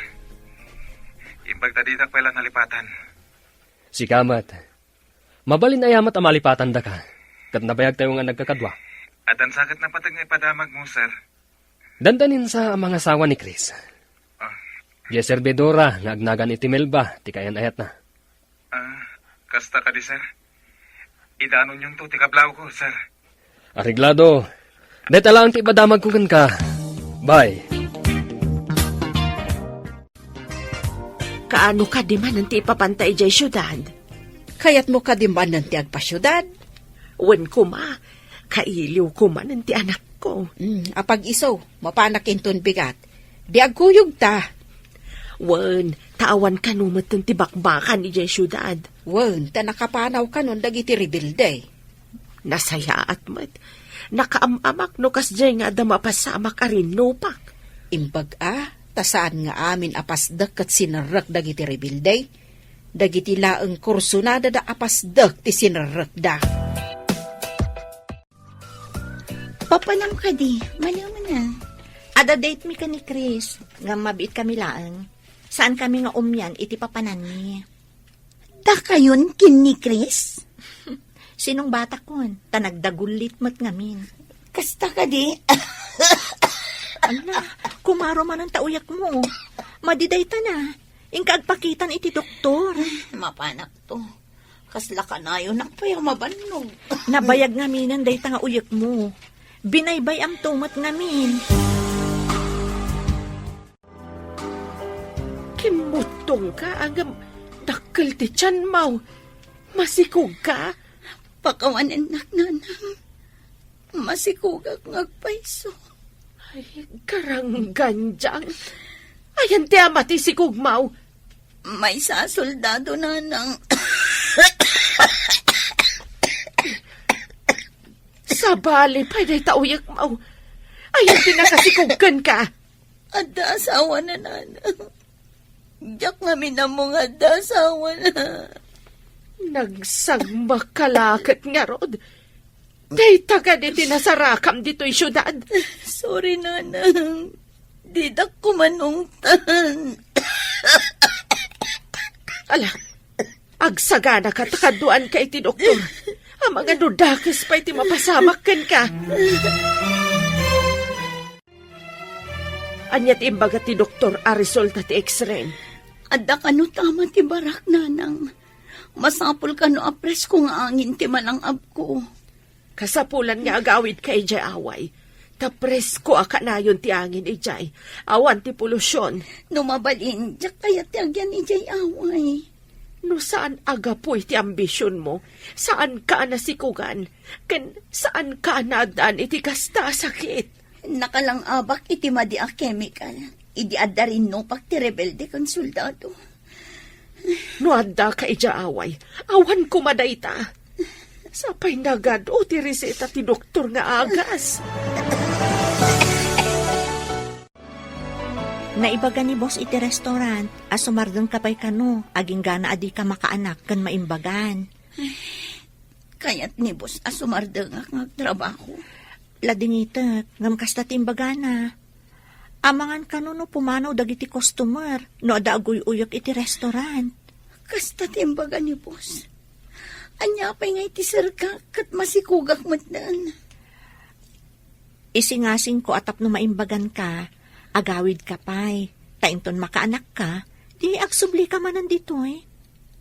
Imbag ta ditak pay la nalipatan. Sika met. Mabalin aya met a malipatandaka, ket nabayagtayo nga nagkakadua. Addan sa ket napateg nga ipadamagmo, sir. Dandanin sa a mangasawa ni Chris. Ah. Diay servidora nga agnagan iti Melba ti kayan-ayatna. Ah, kasta kadi, sir? Idanonyonto ti kablawko, sir. Areglado. Dayta laeng ti ipadamagko kenka. Bye. Kaano kadi manen ti ipapanta idiay siudad? Kayatmo kadi manen ti agpasiudad? Wen koma, kailiwko manen ti anakko. Mm, apag-isu, mapanak inton bigat. Di agkuyogta. Wen, ta awan kano metten ti bakbakan idiay siudad. Wen, ta nakapanaw kanon dagiti rebelde. Nasayaat met. Nakaam-amak no kasdiay nga adda mapasamak a rinnupak. Imbag a, ta saan nga amin a pasdek ket sinerrek dagiti rebelde. Dagiti laeng kursunada da a pasdek ti sinerrekda. Papanam kadi, manamanam. Adda date mi ken ni Chris, ngem mabiit kami laeng. Saan kami nga umian iti papananmi. Dakayon ken ni Chris? Sinungbatakon, ta nagdagullit met ngamin. Kasta kadi? Ala, kumaro manen ta uyekmo. Madi dayta na. Inka agpakitan iti doktor. Mapanakto. Kasla kanayonak pay a mabannog. Nabayag ngaminen dayta nga uyekmo. Binaybay-amto met ngamin. Kimmuttongka, ngem dakkel ti tianmo. Masikogka? Pakawanennak, nanang. Masikugak nga agpayso. Ay, karangganjang. Ayan ti ama ti sikugmaw. Maysa a soldado, nanang. Sabali pay dayta uyekmaw. Ayan ti nakasikug kenka. Adda asawana, nanang. Diak ngamin ammo nga adda asawana. Nagsagmak ka la ket ngarud. Dayta kadi ti nasarakam ditoy siudad? Sorry, nanang. Didak kumanungtan. Ala, agsaganaka ta kaduanka iti doktor. Amangan no dakes pay ti mapasamak kenka. Ania ti imbaga ti doktor a resulta ti X-ray? Adda kano tama ti barak, nanang. Masapul kano a presko nga angin ti malang-abko. Kasapulan nga agawidka idiay away. Ta presko a kanayon ti angin idiay. Awan ti polusion. No mabalin, diak kayat ti agyan idiay away. No saan a gapu iti ambisionmo, saanka a nasikugan, ken saanka a naaddaan iti kasta a sakit. Nakalang-abak iti madi a kemikal idi adda rinnupak ti rebelde ken soldado. No addaka idiay away, awan koma dayta. Sapay nagad-o ti reseta ti doktor nga agas. Naibaga ni boss iti restaurant a sumardengka pay kano, agingga a dika makaanak ken maimbagan. Kayat ni boss a sumardengak nga agtrabaho. Ladingitek, ngem kasta ti imbagana. Amangan kano no pumanaw dagiti customer no adda aguy-uyek iti restaurant. Kasta ti imbaga ni boss. Ania pay nga iti serka ket masikugak metten. Isingasingko a tapno maimbaganka, agawidka pay. Ta inton makaanakka, di agsublika manen ditoy.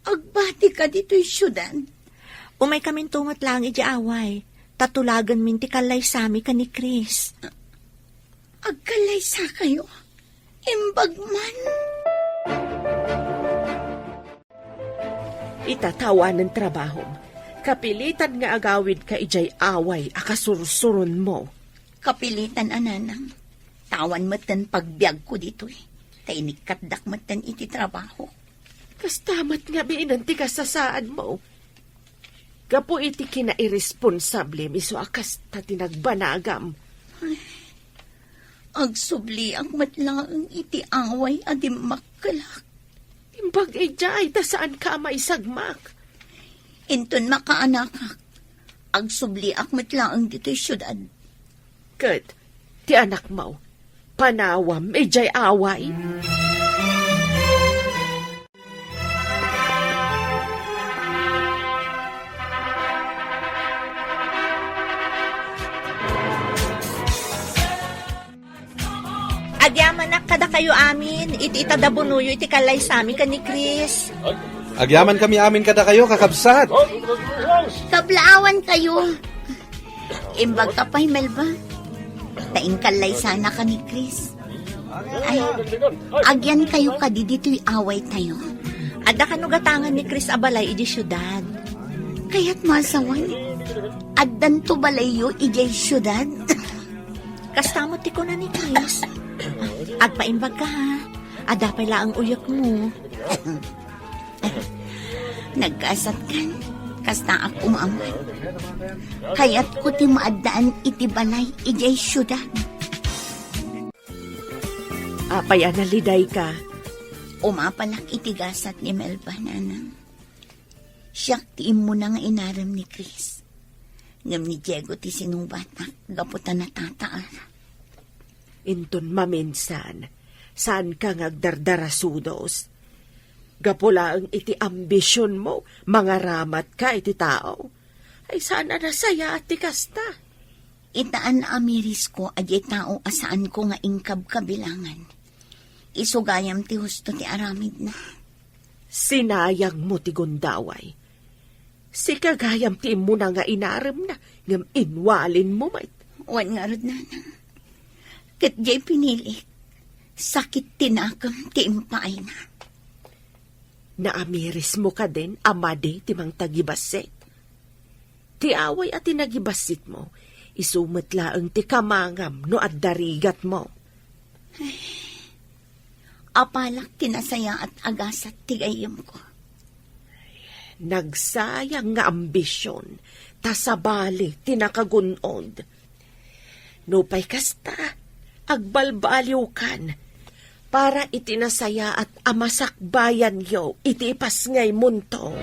Agbatika ditoy siudad? Umaykaminto met laeng idiay away, ta tulagenmin ti kallaysami ken ni Chris. Agkallaysakayo? Imbag man? Ita, ta awanen trabahom. Kapilitan nga agawidka idiay away a kasursuronmo. Kapilitan a, nanang. Ta awan metten pagbiagko ditoy. Ta inikkatdak metten iti trabaho. Kasta met ngaminen ti kasasaadmo. Gapu iti kinairesponsablem isu a kasta ti nagbanagam. Ay, agsubliak met laeng iti away a dimmakkelak. Imbag idiay ta saanka a maisagmak. Inton makaanakak, agsubliak met laeng ditoy siudad. Ket ti anakmo, panawam idiay away? Agyamanak kadakayo amin, iti itadabunoyo iti kallaysami ken ni Chris. Agyamankami amin kadakayo, kakabsat. Kablaawankayo. Imbagka pay, Melba. Ta inkallaysanaka ni Chris. Ay, agyankayo kadi ditoy awaytayo. Adda kano gatangan ni Chris a balay idiay siudad. Kayatmo a sawen, addanto balayyo idiay siudad? Kasta met ti kuna ni Chris. Agpaimbagka, ha? Adda pay laeng uyekmo. Naggasatkan, kastaak umaman. Kayatko ti maaddaan iti balay idiay siudad. Apay a nalidayka? Umapalak iti gasat ni Melba, nanang. Siak ti immuna nga inarem ni Chris. Ngem ni Diego ti sinubatak gapu ta natataar. Inton maminsan, saanka nga agdardarasudos. Gapu laeng iti ambisionmo, mangaramatka iti tao. Ay, saan a nasayaat ti kasta. Ita a naamirisko a diay tao a saanko nga inkabkabilangan. Isu gayam ti husto ti aramidna. Sinayangmo ti gundaway. Sika gayam ti immuna nga inaremna, ngem inwalinmo met. Wen ngarud, nanang. Ket diay pinilik, sakit ti nakem ti impaayna. Naamirismo kadin a madi ti mangtagibassit? Ti away a tinagibbassitmo, Isu met laeng ti kamangam no adda rigatmo. Apalak ti nasayaat a gasat ti gayyemko. Nagsayang nga ambision, ta sabali ti nakagun-od. Nupay kasta, agbalbaliwkan para iti nasayaat a masakbayanyo iti ipasngaymonto.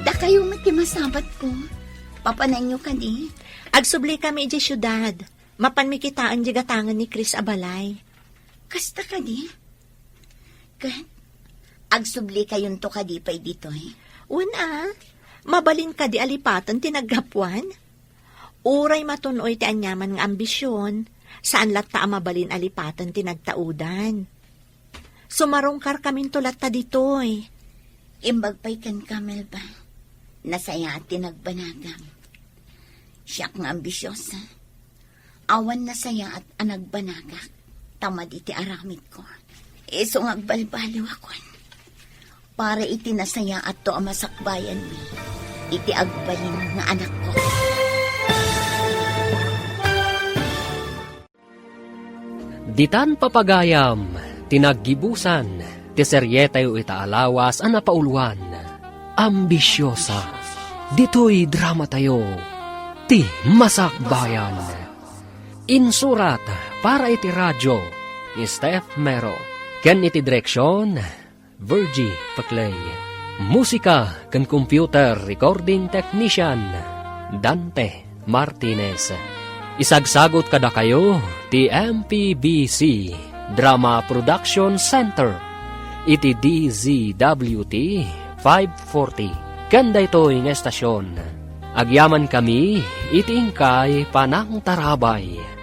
Dakayo met ti masabatko. Papananyo kadi? Agsubli kami idiay siudad. Mapanmi kitaen di gatangen ni Chris a balay. Kasta kadi? Ket, agsubli kayonto kadi pay ditoy? Wen a, mabalin kadi a lipaten ti naggapuan? Uray matun-oy ti aniaman nga ambision, saan latta a mabalin a lipaten ti nagtaudan. Sumarungkarkaminto latta ditoy. Imbag pay kenka, Melba. Nasayaat ti nagbanagam. Siak nga ambisiosa. Awan nasayaat a nagbanagak, ta madi ti aramidko. Isu nga agbalbaliwakon para iti nasayaatto a masakbayanmi iti agbalin nga anakko. Ditan papagayam ti naggibusan ti serietayo ita a lawas a napauluan, Ambisiosa. Ditoy dramatayo, ti Masakbayan. Insurat para iti radio ni Steph Mero, ken iti direksion, Virgie Paclay. Musika ken computer recording technician, Dante Martinez. Isagsagut kadakayo ti M P B C Drama Production Center iti D Z W T five forty. Ken daytoy nga estasion, agyamankami iti inkay panangtarabay.